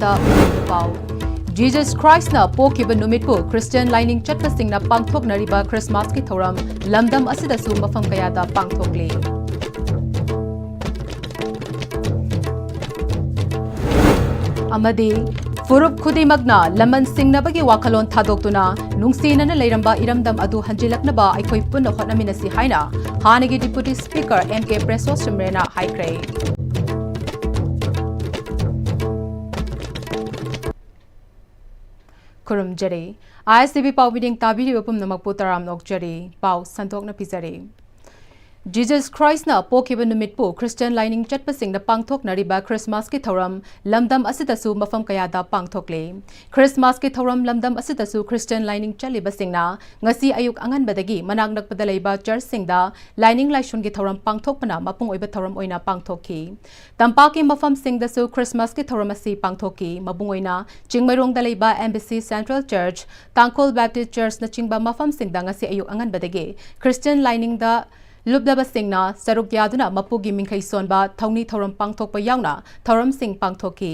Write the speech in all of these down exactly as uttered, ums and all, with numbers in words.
ꯗ ꯄꯥꯎ꯫ Jesus Christ ꯅ ꯄꯣꯛꯈꯤꯕ ꯅꯨꯃꯤꯠꯄꯨ Christian ꯂꯥꯏꯅꯤꯡ ꯆꯠꯄꯁꯤꯡꯅ ꯄꯥꯡꯊꯣꯛꯅꯔꯤꯕ Christmas ꯀꯤ ꯊꯧꯔꯝ ꯂꯝꯗꯝ ꯑꯁꯤꯗꯁꯨ ꯃꯐꯝ ꯀꯌꯥꯗ ꯄꯥꯡꯊꯣꯛꯂꯤ꯫ ꯑꯃꯗꯤ ꯐꯨꯔꯨꯞ ꯈꯨꯗꯤꯡꯃꯛꯅ ꯂꯃꯟ ꯁꯤꯡꯅꯕꯒꯤ ꯋꯥꯈꯜꯂꯣꯟ ꯊꯥꯗꯣꯛꯇꯨꯅ ꯅꯨꯡꯁꯤꯅꯅ ꯂꯩꯔꯝꯕ ꯏꯔꯝꯗꯝ ꯑꯗꯨ ꯍꯟꯖꯤꯜꯂꯛꯅꯕ ꯑꯩꯈꯣꯏ ꯄꯨꯟꯅ ꯍꯣꯠꯅꯃꯤꯟꯅꯁꯤ ꯍꯥꯏꯅ ꯍꯥꯟꯅꯒꯤ Deputy Speaker M K ꯄ꯭ꯔꯦꯁꯣꯁ ꯆꯤꯝꯔꯦꯅ ꯍꯥꯏꯈ꯭ꯔꯦ꯫ ꯈꯨꯔꯨꯝꯖꯔꯤ꯫ I S T V ꯄꯥꯎ ꯃꯤꯠꯌꯦꯡ ꯇꯥꯕꯤꯔꯤꯕ ꯄꯨꯝꯅꯃꯛꯄꯨ ꯇꯔꯥꯝꯅ ꯑꯣꯛꯆꯔꯤ꯫ ꯄꯥꯎ ꯁꯟꯗꯣꯛꯅ ꯄꯤꯖꯔꯤ꯫ Jesus Christ ꯅ ꯄꯣꯛꯈꯤꯕ ꯅꯨꯃꯤꯠꯄꯨ Christian ꯂꯥꯏꯅꯤꯡ ꯆꯠꯄꯁꯤꯡꯅ ꯄꯥꯡꯊꯣꯛꯅꯔꯤꯕ Christmas ꯀꯤ ꯊꯧꯔꯝ ꯂꯝꯗꯝ ꯑꯁꯤꯗꯁꯨ ꯃꯐꯝ ꯀꯌꯥꯗ ꯄꯥꯡꯊꯣꯛꯂꯤ꯫ Christmas ꯀꯤ ꯊꯧꯔꯝ ꯂꯝꯗꯝ ꯑꯁꯤꯗꯁꯨ Christian ꯂꯥꯏꯅꯤꯡ ꯆꯠꯂꯤꯕꯁꯤꯡꯅ ꯉꯁꯤ ꯑꯌꯨꯛ ꯑꯉꯟꯕꯗꯒꯤ ꯃꯅꯥꯛ ꯅꯛꯄꯗ ꯂꯩꯕ ꯆꯔꯆꯁꯤꯡꯗ ꯂꯥꯏꯅꯤꯡ ꯂꯥꯏꯁꯣꯟꯒꯤ ꯊꯧꯔꯝ ꯄꯥꯡꯊꯣꯛꯄꯅ ꯃꯄꯨꯡ ꯑꯣꯏꯕ ꯊꯧꯔꯝ ꯑꯣꯏꯅ ꯄꯥꯡꯊꯣꯛꯈꯤ꯫ ꯇꯝꯄꯥꯛꯀꯤ ꯃꯐꯝꯁꯤꯡꯗꯁꯨ Christmas ꯀꯤ ꯊꯧꯔꯝ ꯑꯁꯤ ꯄꯥꯡꯊꯣꯛꯈꯤ꯫ ꯃꯄꯨꯡ ꯑꯣꯏꯅ ꯆꯤꯡꯃꯩꯔꯣꯡꯗ ꯂꯩꯕ M B C Central Church, ꯇꯥꯡꯈꯨꯜ Baptist Church ꯅꯆꯤꯡꯕ ꯃꯐꯝꯁꯤꯡꯗ ꯉꯁꯤ ꯑꯌꯨꯛ ꯑꯉꯟꯕꯗꯒꯤ Christian ꯂꯥꯏꯅꯤꯡꯗ ꯂꯨꯞꯂꯕꯁꯤꯡꯅ ꯁꯔꯨꯛ ꯌꯥꯗꯨꯅ ꯃꯄꯨꯒꯤ ꯃꯤꯡꯈꯩ ꯁꯣꯟꯕ ꯊꯧꯅꯤ ꯊꯧꯔꯝ ꯄꯥꯡꯊꯣꯛꯄ ꯌꯥꯎꯅ ꯊꯧꯔꯝꯁꯤꯡ ꯄꯥꯡꯊꯣꯛꯈꯤ꯫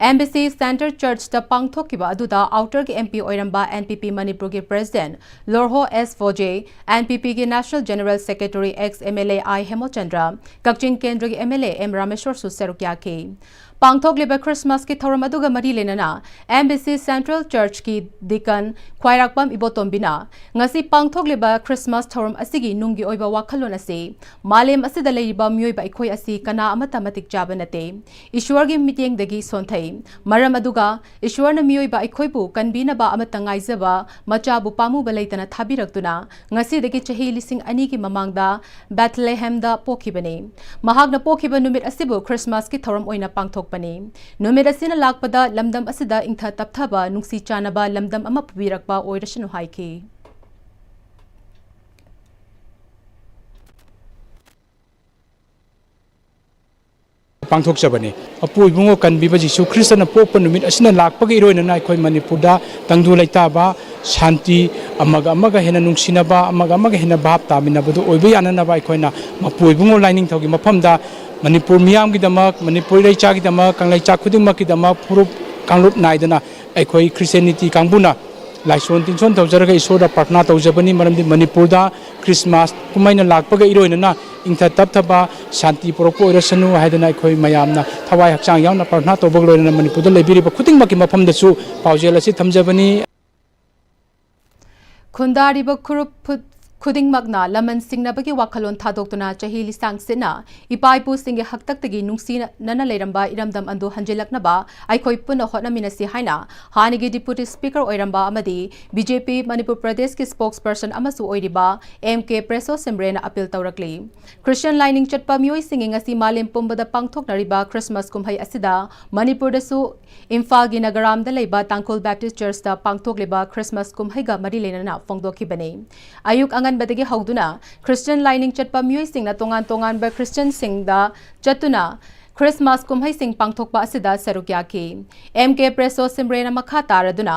M B C Central Church ꯇ ꯄꯥꯡꯊꯣꯛꯈꯤꯕ ꯑꯗꯨꯗ outer ꯒꯤ M P ꯑꯣꯏꯔꯝꯕ N P P ꯃꯅꯤꯄꯨꯔꯒꯤ President ꯂꯣꯔꯍꯣ S ꯚꯣꯖꯦ, N P P ꯒꯤ National General Secretary ex M L A I ꯍꯦꯃꯣꯆꯟꯗ꯭ꯔ, ꯀꯛꯆꯤꯡ ꯀꯦꯟꯗ꯭ꯔꯒꯤ M L A M ꯔꯥꯃꯦꯁꯣꯔꯁꯨ ꯁꯔꯨꯛ ꯌꯥꯈꯤ꯫ ꯄꯥꯡꯊꯣꯛꯂꯤꯕ Christmas ꯀꯤ ꯊꯧꯔꯝ ꯑꯗꯨꯒ ꯃꯔꯤ ꯂꯩꯅꯅ M B C Central Church ꯀꯤ Deacon ꯈ꯭ꯋꯥꯏꯔꯥꯛꯄꯝ ꯏꯕꯣꯇꯣꯝꯕꯤꯅ ꯉꯁꯤ ꯄꯥꯡꯊꯣꯛꯂꯤꯕ Christmas ꯊꯧꯔꯝ ꯑꯁꯤꯒꯤ ꯅꯨꯡꯒꯤ ꯑꯣꯏꯕ ꯋꯥꯈꯜꯂꯣꯟ ꯑꯁꯤ ꯃꯥꯂꯦꯝ ꯑꯁꯤꯗ ꯂꯩꯔꯤꯕ ꯃꯤꯑꯣꯏꯕ ꯑꯩꯈꯣꯏ ꯑꯁꯤ ꯀꯅꯥ ꯑꯃꯠꯇ ꯃꯇꯤꯛ ꯆꯥꯕ ꯅꯠꯇꯦ꯫ ꯏꯁ꯭ꯋꯔꯒꯤ ꯃꯤꯠꯌꯦꯡꯗꯒꯤ ꯁꯣꯟꯊꯩ꯫ ꯃꯔꯝ ꯑꯗꯨꯒ ꯏꯁ꯭ꯋꯔꯅ ꯃꯤꯑꯣꯏꯕ ꯑꯩꯈꯣꯏꯕꯨ ꯀꯟꯕꯤꯅꯕ ꯑꯃꯠꯇ ꯉꯥꯏꯖꯕ ꯃꯆꯥꯕꯨ ꯄꯥꯝꯃꯨꯕ ꯂꯩꯇꯅ ꯊꯥꯕꯤꯔꯛꯇꯨꯅ ꯉꯁꯤꯗꯒꯤ ꯆꯍꯤ ꯂꯤꯁꯤꯡ ꯑꯅꯤꯒꯤ ꯃꯃꯥꯡꯗ ꯕꯦꯊꯂꯦꯍꯦꯝꯗ ꯄꯣꯛꯈꯤꯕꯅꯤ꯫ ꯃꯍꯥꯛꯅ ꯄꯣꯛꯈꯤꯕ ꯅꯨꯃꯤꯠ ꯑꯁꯤꯕꯨ Christmas ꯀꯤ ꯊꯧꯔꯝ ꯑꯣꯏꯅ ꯄꯥꯡꯊꯣꯛꯄꯅꯤ꯫ ꯅꯨꯃꯤꯠ ꯑꯁꯤꯅ ꯂꯥꯛꯄꯗ ꯂꯝꯗꯝ ꯑꯁꯤꯗ ꯏꯪꯊ ꯇꯞꯊꯕ, ꯅꯨꯡꯁꯤ ꯆꯥꯟꯅꯕ ꯂꯝꯗꯝ ꯑꯃ ꯄꯨꯕꯤꯔꯛꯄ ꯑꯣꯏꯔꯁꯅꯨ ꯍꯥꯏꯈꯤ꯫ ꯄꯥꯡꯊꯣꯛꯆꯕꯅꯤ꯫ ꯃꯄꯨ ꯏꯕꯨꯡꯉꯣ ꯀꯟꯕꯤꯕ ꯖꯤꯁꯨ ꯈ꯭ꯔꯤꯁꯇꯅ ꯄꯣꯛꯄ ꯅꯨꯃꯤꯠ ꯑꯁꯤꯅ ꯂꯥꯛꯄꯒ ꯏꯔꯣꯏꯅꯅ ꯑꯩꯈꯣꯏ ꯃꯅꯤꯄꯨꯔꯗ ꯇꯪꯗꯨ ꯂꯩꯇꯥꯕ, ꯁꯥꯟꯇꯤ, ꯑꯃꯒ ꯑꯃꯒ ꯍꯦꯟꯅ ꯅꯨꯡꯁꯤꯅꯕ, ꯑꯃꯒ ꯑꯃꯒ ꯍꯦꯟꯅ ꯚꯥꯞ ꯇꯥꯃꯤꯟꯅꯕꯗꯨ ꯑꯣꯏꯕ ꯌꯥꯅꯅꯕ ꯑꯩꯈꯣꯏꯅ ꯃꯄꯨ ꯏꯕꯨꯡꯉꯣ ꯂꯥꯏꯅꯤꯡꯊꯧꯒꯤ ꯃꯐꯝꯗ ꯃꯅꯤꯄꯨꯔ ꯃꯤꯌꯥꯝꯒꯤꯗꯃꯛ, ꯃꯅꯤꯄꯨꯔ ꯏꯔꯩꯆꯥꯒꯤꯗꯃꯛ, ꯀꯪꯂꯩꯆꯥ ꯈꯨꯗꯤꯡꯃꯛꯀꯤꯗꯃꯛ ꯐꯨꯔꯨꯞ ꯀꯥꯡꯂꯨꯞ ꯅꯥꯏꯗꯅ ꯑꯩꯈꯣꯏ ꯈ꯭ꯔꯤꯁꯇꯤꯌꯥꯅꯤꯇꯤ ꯀꯥꯡꯕꯨꯅ ꯂꯥꯏꯁꯣꯟ ꯇꯤꯟꯁꯣꯟ ꯇꯧꯖꯔꯒ ꯏꯁꯣꯔꯗ ꯄ꯭ꯔꯥꯔꯊꯅꯥ ꯇꯧꯖꯕꯅꯤ꯫ ꯃꯔꯝꯗꯤ ꯃꯅꯤꯄꯨꯔꯗ ꯈ꯭ꯔꯤꯁꯃꯥꯁ ꯀꯨꯝꯍꯩꯅ ꯂꯥꯛꯄꯒ ꯏꯔꯣꯏꯅꯅ ꯏꯪꯊ ꯇꯞꯊꯕ, ꯁꯥꯟꯇꯤ ꯄꯨꯔꯛꯄ ꯑꯣꯏꯔꯁꯅꯨ ꯍꯥꯏꯗꯅ ꯑꯩꯈꯣꯏ ꯃꯌꯥꯝꯅ ꯊꯋꯥꯏ ꯍꯛꯆꯥꯡ ꯌꯥꯎꯅ ꯄ꯭ꯔꯥꯔꯊꯅꯥ ꯇꯧꯕꯒ ꯂꯣꯏꯅꯅ ꯃꯅꯤꯄꯨꯔꯗ ꯂꯩꯕꯤꯔꯤꯕ ꯈꯨꯗꯤꯡꯃꯛꯀꯤ ꯃꯐꯝꯗꯁꯨ ꯄꯥꯎꯖꯦꯜ ꯑꯁꯤ ꯊꯝꯖꯕꯅꯤ꯫ ꯈꯨꯟꯗꯥꯔꯤꯕ ꯈꯨꯔꯨꯞ ꯈꯨ-, ꯈꯨꯗꯤꯡꯃꯛꯅ ꯂꯃꯟ ꯁꯤꯡꯅꯕꯒꯤ ꯋꯥꯈꯜꯂꯣꯟ ꯊꯥꯗꯣꯛꯇꯨꯅ ꯆꯍꯤ ꯂꯤꯁꯥꯡ ꯁꯤꯠꯅ ꯏꯄꯥ ꯏꯄꯨꯁꯤꯡꯒꯤ ꯍꯥꯛꯇꯛꯇꯒꯤ ꯅꯨꯡꯁꯤꯅꯅ ꯂꯩꯔꯝꯕ ꯏꯔꯝꯗꯝ ꯑꯗꯨ ꯍꯟꯖꯤꯜꯂꯛꯅꯕ ꯑꯩꯈꯣꯏ ꯄꯨꯟꯅ ꯍꯣꯠꯅꯃꯤꯟꯅꯁꯤ ꯍꯥꯏꯅ ꯍꯥꯟꯅꯒꯤ Deputy Speaker ꯑꯣꯏꯔꯝꯕ ꯑꯃꯗꯤ B J P ꯃꯅꯤꯄꯨꯔ ꯄ꯭ꯔꯗꯦꯁꯀꯤ spokesperson ꯑꯃꯁꯨ ꯑꯣꯏꯔꯤꯕ M K ꯄ꯭ꯔꯦꯁꯣ ꯁꯤꯝꯔꯦꯅ appeal ꯇꯧꯔꯛꯂꯤ꯫ ꯈ꯭ꯔꯤꯁꯇꯤꯌꯥꯟ ꯂꯥꯏꯅꯤꯡ ꯆꯠꯄ ꯃꯤꯑꯣꯏꯁꯤꯡꯒꯤ ꯉꯁꯤ ꯃꯥꯂꯦꯝ ꯄꯨꯝꯕꯗ ꯄꯥꯡꯊꯣꯛꯅꯔꯤꯕ ꯈ꯭ꯔꯤꯁꯃꯥꯁ ꯀꯨꯝꯍꯩ ꯑꯁꯤꯗ ꯃꯅꯤꯄꯨꯔꯗꯁꯨ ꯏꯝꯐꯥꯜꯒꯤ ꯅꯒꯔꯥꯝꯗ ꯂꯩꯕ ꯇꯥꯡꯈꯨꯜ ꯕꯦꯞꯇꯤꯁ ꯆꯔꯆꯇ ꯄꯥꯡꯊꯣꯛꯂꯤꯕ ꯈ꯭ꯔꯤꯁꯃꯥꯁ ꯀꯨꯝꯍꯩꯒ ꯃꯔꯤ ꯂꯩꯅꯅ ꯐꯣꯡꯗꯣꯛꯈꯤꯕꯅꯤ꯫ ꯑꯌꯨꯛ ꯑꯉꯟꯕꯗꯒꯤ ꯍꯧꯗꯨꯅ ꯈ꯭ꯔꯤꯁꯇꯤꯌꯥꯟ ꯂꯥꯏꯅꯤꯡ ꯆꯠꯄ ꯃꯤꯑꯣꯏꯁꯤꯡꯅ ꯇꯣꯉꯥꯟ ꯇꯣꯉꯥꯟꯕ ꯈ꯭ꯔꯤꯁꯇꯤꯌꯥꯟꯁꯤꯡꯗ ꯆꯠꯇꯨꯅ ꯈ꯭ꯔꯤꯁꯃꯥꯁ ꯀꯨꯝꯍꯩꯁꯤꯡ ꯄꯥꯡꯊꯣꯛꯄ ꯑꯁꯤꯗ ꯁꯔꯨꯛ ꯌꯥꯈꯤ꯫ M K ꯄ꯭ꯔꯦꯁꯣ ꯁꯤꯝꯔꯦꯅ ꯃꯈꯥ ꯇꯥꯔꯗꯨꯅ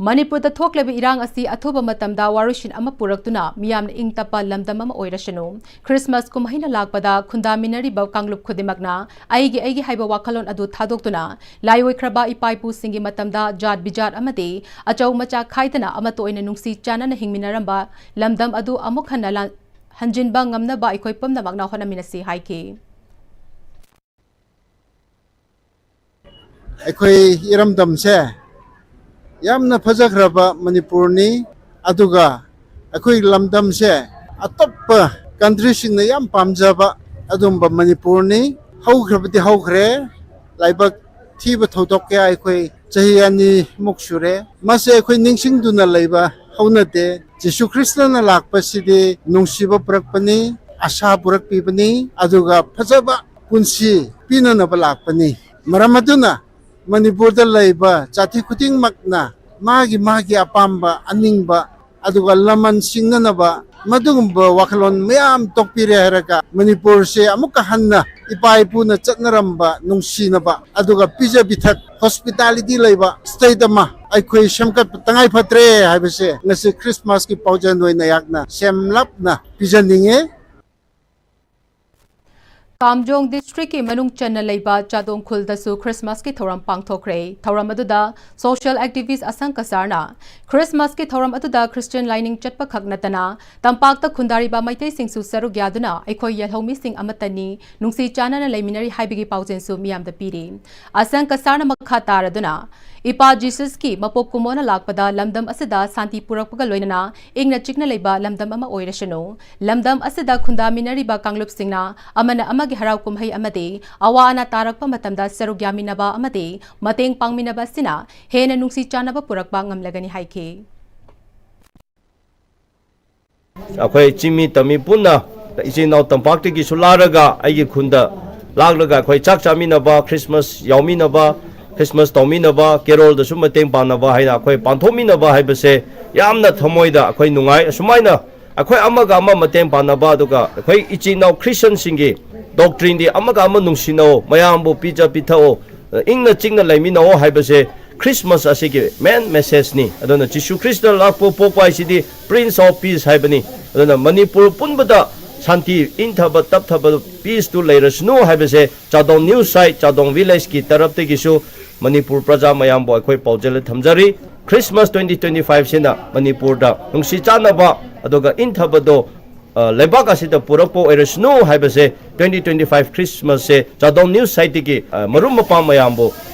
ꯃꯅꯤꯄꯨꯔꯗ ꯊꯣꯛꯂꯤꯕ ꯏꯔꯥꯡ ꯑꯁꯤ ꯑꯊꯨꯕ ꯃꯇꯝꯗ ꯋꯥꯔꯣꯏꯁꯤꯟ ꯑꯃ ꯄꯨꯔꯛꯇꯨꯅ ꯃꯤꯌꯥꯝꯅ ꯏꯪ ꯇꯞꯄ ꯂꯝꯗꯝ ꯑꯃ ꯑꯣꯏꯔꯁꯅꯨ꯫ ꯈ꯭ꯔꯤꯁꯃꯥꯁ ꯀꯨꯝꯍꯩꯅ ꯂꯥꯛꯄꯗ ꯈꯨꯟꯗꯥꯃꯤꯟꯅꯔꯤꯕ ꯀꯥꯡꯂꯨꯞ ꯈꯨꯗꯤꯡꯃꯛꯅ ꯑꯩꯒꯤ ꯑꯩꯒꯤ ꯍꯥꯏꯕ ꯋꯥꯈꯜꯂꯣꯟ ꯑꯗꯨ ꯊꯥꯗꯣꯛꯇꯨꯅ ꯂꯥꯏꯑꯣꯏꯈ꯭ꯔꯕ ꯏꯄꯥ ꯏꯄꯨꯁꯤꯡꯒꯤ ꯃꯇꯝꯗ ꯖꯥꯠ ꯕꯤꯖꯥꯠ ꯑꯃꯗꯤ ꯑꯆꯧ ꯃꯆꯥ ꯈꯥꯏꯗꯅ ꯑꯃꯠꯇ ꯑꯣꯏꯅ ꯅꯨꯡꯁꯤ ꯆꯥꯟꯅꯅ ꯍꯤꯡꯃꯤꯟꯅꯔꯝꯕ ꯂꯝꯗꯝ ꯑꯗꯨ ꯑꯃꯨꯛ ꯍꯟꯅ ꯂꯥꯟ-, ꯍꯟꯖꯤꯟꯕ ꯉꯝꯅꯕ ꯑꯩꯈꯣꯏ ꯄꯨꯝꯅꯃꯛꯅ ꯍꯣꯠꯅꯃꯤꯟꯅꯁꯤ ꯍꯥꯏꯈꯤ꯫ ꯑꯩꯈꯣꯏ ꯏꯔꯝꯗꯝꯁꯦ ꯌꯥꯝꯅ ꯐꯖꯈ꯭ꯔꯕ ꯃꯅꯤꯄꯨꯔꯅꯤ꯫ ꯑꯗꯨꯒ ꯑꯩꯈꯣꯏ ꯂꯝꯗꯝꯁꯦ ꯑꯇꯣꯞꯄ countryꯁꯤꯡꯅ ꯌꯥꯝ ꯄꯥꯝꯖꯕ ꯑꯗꯨꯝꯕ ꯃꯅꯤꯄꯨꯔꯅꯤ꯫ ꯍꯧꯈ꯭ꯔꯕꯗꯤ ꯍꯧꯈ꯭ꯔꯦ, ꯂꯥꯏꯕꯛ ꯊꯤꯕ ꯊꯧꯗꯣꯛ ꯀꯌꯥ ꯑꯩꯈꯣꯏ ꯆꯍꯤ ꯑꯅꯤꯃꯨꯛ ꯁꯨꯔꯦ꯫ ꯃꯁꯦ ꯑꯩꯈꯣꯏ ꯅꯤꯡꯁꯤꯡꯗꯨꯅ ꯂꯩꯕ ꯍꯧꯅꯗꯦ꯫ ꯖꯤꯁꯨ ꯈ꯭ꯔꯤꯁꯇꯅ ꯂꯥꯛꯄꯁꯤꯗꯤ ꯅꯨꯡꯁꯤꯕ ꯄꯨꯔꯛꯄꯅꯤ, ꯑꯁꯥ ꯄꯨꯔꯛꯄꯤꯕꯅꯤ, ꯑꯗꯨꯒ ꯐꯖꯕ ꯄꯨꯟꯁꯤ ꯄꯤꯅꯅꯕ ꯂꯥꯛꯄꯅꯤ꯫ ꯃꯔꯝ ꯑꯗꯨꯅ ꯃꯅꯤꯄꯨꯔꯗ ꯂꯩꯕ ꯖꯥꯇꯤ ꯈꯨꯗꯤꯡꯃꯛꯅ ꯃꯥꯒꯤ ꯃꯥꯒꯤ ꯑꯄꯥꯝꯕ, ꯑꯅꯤꯡꯕ, ꯑꯗꯨꯒ ꯂꯃꯟ ꯁꯤꯡꯅꯅꯕ ꯃꯗꯨꯒꯨꯝꯕ ꯋꯥꯈꯜꯂꯣꯟ ꯃꯌꯥꯝ ꯊꯣꯛꯄꯤꯔꯦ ꯍꯥꯏꯔꯒ ꯃꯅꯤꯄꯨꯔꯁꯦ ꯑꯃꯨꯛꯀ ꯍꯟꯅ ꯏꯄꯥ ꯏꯄꯨꯅ ꯆꯠꯅꯔꯝꯕ ꯅꯨꯡꯁꯤꯅꯕ ꯑꯗꯨꯒ ꯄꯤꯖ ꯄꯤꯊꯛ hospitality ꯂꯩꯕ state ꯑꯃ ꯑꯩꯈꯣꯏ ꯁꯦꯝꯒꯠꯄ ꯇꯉꯥꯏ ꯐꯗ꯭ꯔꯦ ꯍꯥꯏꯕꯁꯦ ꯉꯁꯤ ꯈ꯭ꯔꯤꯁꯃꯥꯁꯀꯤ ꯄꯥꯎꯖꯦꯜ ꯑꯣꯏꯅ ꯑꯩꯍꯥꯛꯅ ꯁꯦꯝꯂꯞꯅ ꯄꯤꯖꯅꯤꯡꯉꯤ꯫ ꯀꯥꯝꯖꯣꯡ ꯗꯤꯁꯇ꯭ꯔꯤꯛꯀꯤ ꯃꯅꯨꯡ ꯆꯟꯅ ꯂꯩꯕ ꯆꯥꯗꯣꯡ ꯈꯨꯜꯗꯁꯨ ꯈ꯭ꯔꯤꯁꯃꯥꯁꯀꯤ ꯊꯧꯔꯝ ꯄꯥꯡꯊꯣꯛꯈ꯭ꯔꯦ꯫ ꯊꯧꯔꯝ ꯑꯗꯨꯗ ꯁꯣꯁꯤꯌꯦꯜ ꯑꯦꯛꯇꯤꯚꯤꯁ꯭ꯠ ꯑꯁꯪ ꯀꯁꯥꯔꯅ ꯈ꯭ꯔꯤꯁꯃꯥꯁꯀꯤ ꯊꯧꯔꯝ ꯑꯗꯨꯗ ꯈ꯭ꯔꯤꯁꯇꯤꯌꯟ ꯂꯥꯏꯅꯤꯡ ꯆꯠꯄ ꯈꯛ ꯅꯠꯇꯅ ꯇꯝꯄꯥꯛꯇ ꯈꯨꯟꯗꯥꯔꯤꯕ ꯃꯩꯇꯩꯁꯤꯡꯁꯨ ꯁꯔꯨꯛ ꯌꯥꯗꯨꯅ ꯑꯩꯈꯣꯏ ꯌꯦꯜꯍꯧꯃꯤꯁꯤꯡ ꯑꯃꯠꯇꯅꯤ, ꯅꯨꯡꯁꯤ ꯆꯥꯟꯅꯅ ꯂꯩꯃꯤꯟꯅꯔꯤ ꯍꯥꯏꯕꯒꯤ ꯄꯥꯎꯖꯦꯜꯁꯨ ꯃꯤꯌꯥꯝꯗ ꯄꯤꯔꯤ꯫ ꯑꯁꯪ ꯀꯁꯥꯔꯅ ꯃꯈꯥ ꯇꯥꯔꯗꯨꯅ, ꯏꯄꯥ ꯖꯤꯁꯁꯀꯤ ꯃꯄꯣꯛ ꯀꯨꯝꯑꯣꯟꯅ ꯂꯥꯛꯄꯗ ꯂꯝꯗꯝ ꯑꯁꯤꯗ ꯁꯥꯟꯇꯤ ꯄꯨꯔꯛꯄꯒ ꯂꯣꯏꯅꯅ ꯏꯪꯅ ꯆꯤꯛꯅ ꯂꯩꯕ ꯂꯝꯗꯝ ꯑꯃ ꯑꯣꯏꯔꯁꯅꯨ꯫ ꯂꯝꯗꯝ ꯑꯁꯤꯗ ꯈꯨꯟꯗꯥꯃꯤꯟꯅꯔꯤꯕ ꯀꯥꯡꯂꯨꯞꯁꯤꯡꯅ ꯑꯃꯅ ꯑꯃꯒꯤ ꯍꯔꯥꯎ ꯀꯨꯝꯍꯩ ꯑꯃꯗꯤ ꯑꯋꯥ ꯑꯅꯥ ꯇꯥꯔꯛꯄ ꯃꯇꯝꯗ ꯁꯔꯨꯛ ꯌꯥꯃꯤꯟꯅꯕ ꯑꯃꯗꯤ ꯃꯇꯦꯡ ꯄꯥꯡꯃꯤꯟꯅꯕ ꯑꯁꯤꯅ ꯍꯦꯟꯅ ꯅꯨꯡꯁꯤ ꯆꯥꯟꯅꯕ ꯄꯨꯔꯛꯄ ꯉꯝꯂꯒꯅꯤ ꯍꯥꯏꯈꯤ꯫ ꯑꯩꯈꯣꯏ ꯆꯤꯡꯃꯤ ꯇꯝꯃꯤ ꯄꯨꯟꯅ ꯏꯆꯤꯟ ꯏꯅꯥꯎ ꯇꯝꯄꯥꯛꯇꯒꯤꯁꯨ ꯂꯥꯛꯂꯒ ꯑꯩꯒꯤ ꯈꯨꯟꯗ ꯂꯥꯛꯂꯒ ꯑꯩꯈꯣꯏ ꯆꯥꯛ ꯆꯥꯃꯤꯟꯅꯕ, ꯈ꯭ꯔꯤꯁꯃꯥꯁ ꯌꯥꯎꯃꯤꯟꯅꯕ, ꯈ꯭ꯔꯤꯁꯃꯥꯁ ꯇꯧꯃꯤꯟꯅꯕ, ꯀꯦꯔꯣꯜꯗꯁꯨ ꯃꯇꯦꯡ ꯄꯥꯡꯅꯕ ꯍꯥꯏꯅ ꯑꯩꯈꯣꯏ ꯄꯥꯡꯊꯣꯛꯃꯤꯟꯅꯕ ꯍꯥꯏꯕꯁꯦ ꯌꯥꯝꯅ ꯊꯃꯣꯏꯗ ꯑꯩꯈꯣꯏ ꯅꯨꯡꯉꯥꯏ꯫ ꯑꯁꯨꯃꯥꯏꯅ ꯑꯩꯈꯣꯏ ꯑꯃꯒ ꯑꯃ ꯃꯇꯦꯡ ꯄꯥꯡꯅꯕ, ꯑꯗꯨꯒ ꯑꯩꯈꯣꯏ ꯏꯆꯤꯟ ꯏꯅꯥꯎ ꯈ꯭ꯔꯤꯁꯇꯤꯌꯟꯁꯤꯡꯒꯤ ꯗꯣꯛꯇ꯭ꯔꯤꯟꯗꯤ ꯑꯃꯒ ꯑꯃ ꯅꯨꯡꯁꯤꯅꯧ, ꯃꯌꯥꯝꯕꯨ ꯄꯤꯖ ꯄꯤꯊꯛꯑꯣ, ꯏꯪꯅ ꯆꯤꯛꯅ ꯂꯩꯃꯤꯟꯅꯧ ꯍꯥꯏꯕꯁꯦ ꯈ꯭ꯔꯤꯁꯃꯥꯁ ꯑꯁꯤꯒꯤ ꯃꯦꯟ ꯃꯦꯁꯦꯖꯅꯤ꯫ ꯑꯗꯨꯅ ꯖꯤꯁꯨ ꯈ꯭ꯔꯤꯁꯇ ꯂꯥꯛꯄ ꯄꯣꯛꯄ ꯍꯥꯏꯁꯤꯗꯤ Prince of Peace ꯍꯥꯏꯕꯅꯤ꯫ ꯑꯗꯨꯅ ꯃꯅꯤꯄꯨꯔ ꯄꯨꯝꯕꯗ ꯁꯥꯟꯇꯤ, ꯏꯪꯊꯕ, ꯇꯞꯊꯕ, ꯄꯤꯁꯇꯨ ꯂꯩꯔꯁꯅꯨ ꯍꯥꯏꯕꯁꯦ ꯆꯥꯗꯣꯡ ꯅ꯭ꯌꯨꯁ ꯁꯥꯏꯠ, ꯆꯥꯗꯣꯡ ꯚꯤꯂꯦꯖꯀꯤ ꯇꯔꯞꯇꯒꯤꯁꯨ ꯃꯅꯤꯄꯨꯔ ꯄ꯭ꯔꯖꯥ ꯃꯌꯥꯝꯕꯨ ꯑꯩꯈꯣꯏ ꯄꯥꯎꯖꯦꯜ ꯊꯝꯖꯔꯤ꯫ ꯈ꯭ꯔꯤꯁꯃꯥꯁ twenty twenty five ꯁꯤꯅ ꯃꯅꯤꯄꯨꯔꯗ ꯅꯨꯡꯁꯤ ꯆꯥꯟꯅꯕ ꯑꯗꯨꯒ ꯏꯪꯊꯕꯗꯣ, ꯑ, ꯂꯩꯕꯥꯛ ꯑꯁꯤꯗ ꯄꯨꯔꯛꯄ ꯑꯣꯏꯔꯁꯅꯨ ꯍꯥꯏꯕꯁꯦ twenty twenty five ꯈ꯭ꯔꯤꯁꯃꯥꯁꯁꯦ ꯆꯥꯗꯣꯡ ꯅ꯭ꯌꯨꯁ ꯁꯥꯏꯠꯇꯒꯤ, ꯑ, ꯃꯔꯨꯞ ꯃꯄꯥꯡ ꯃꯌꯥꯝꯕꯨ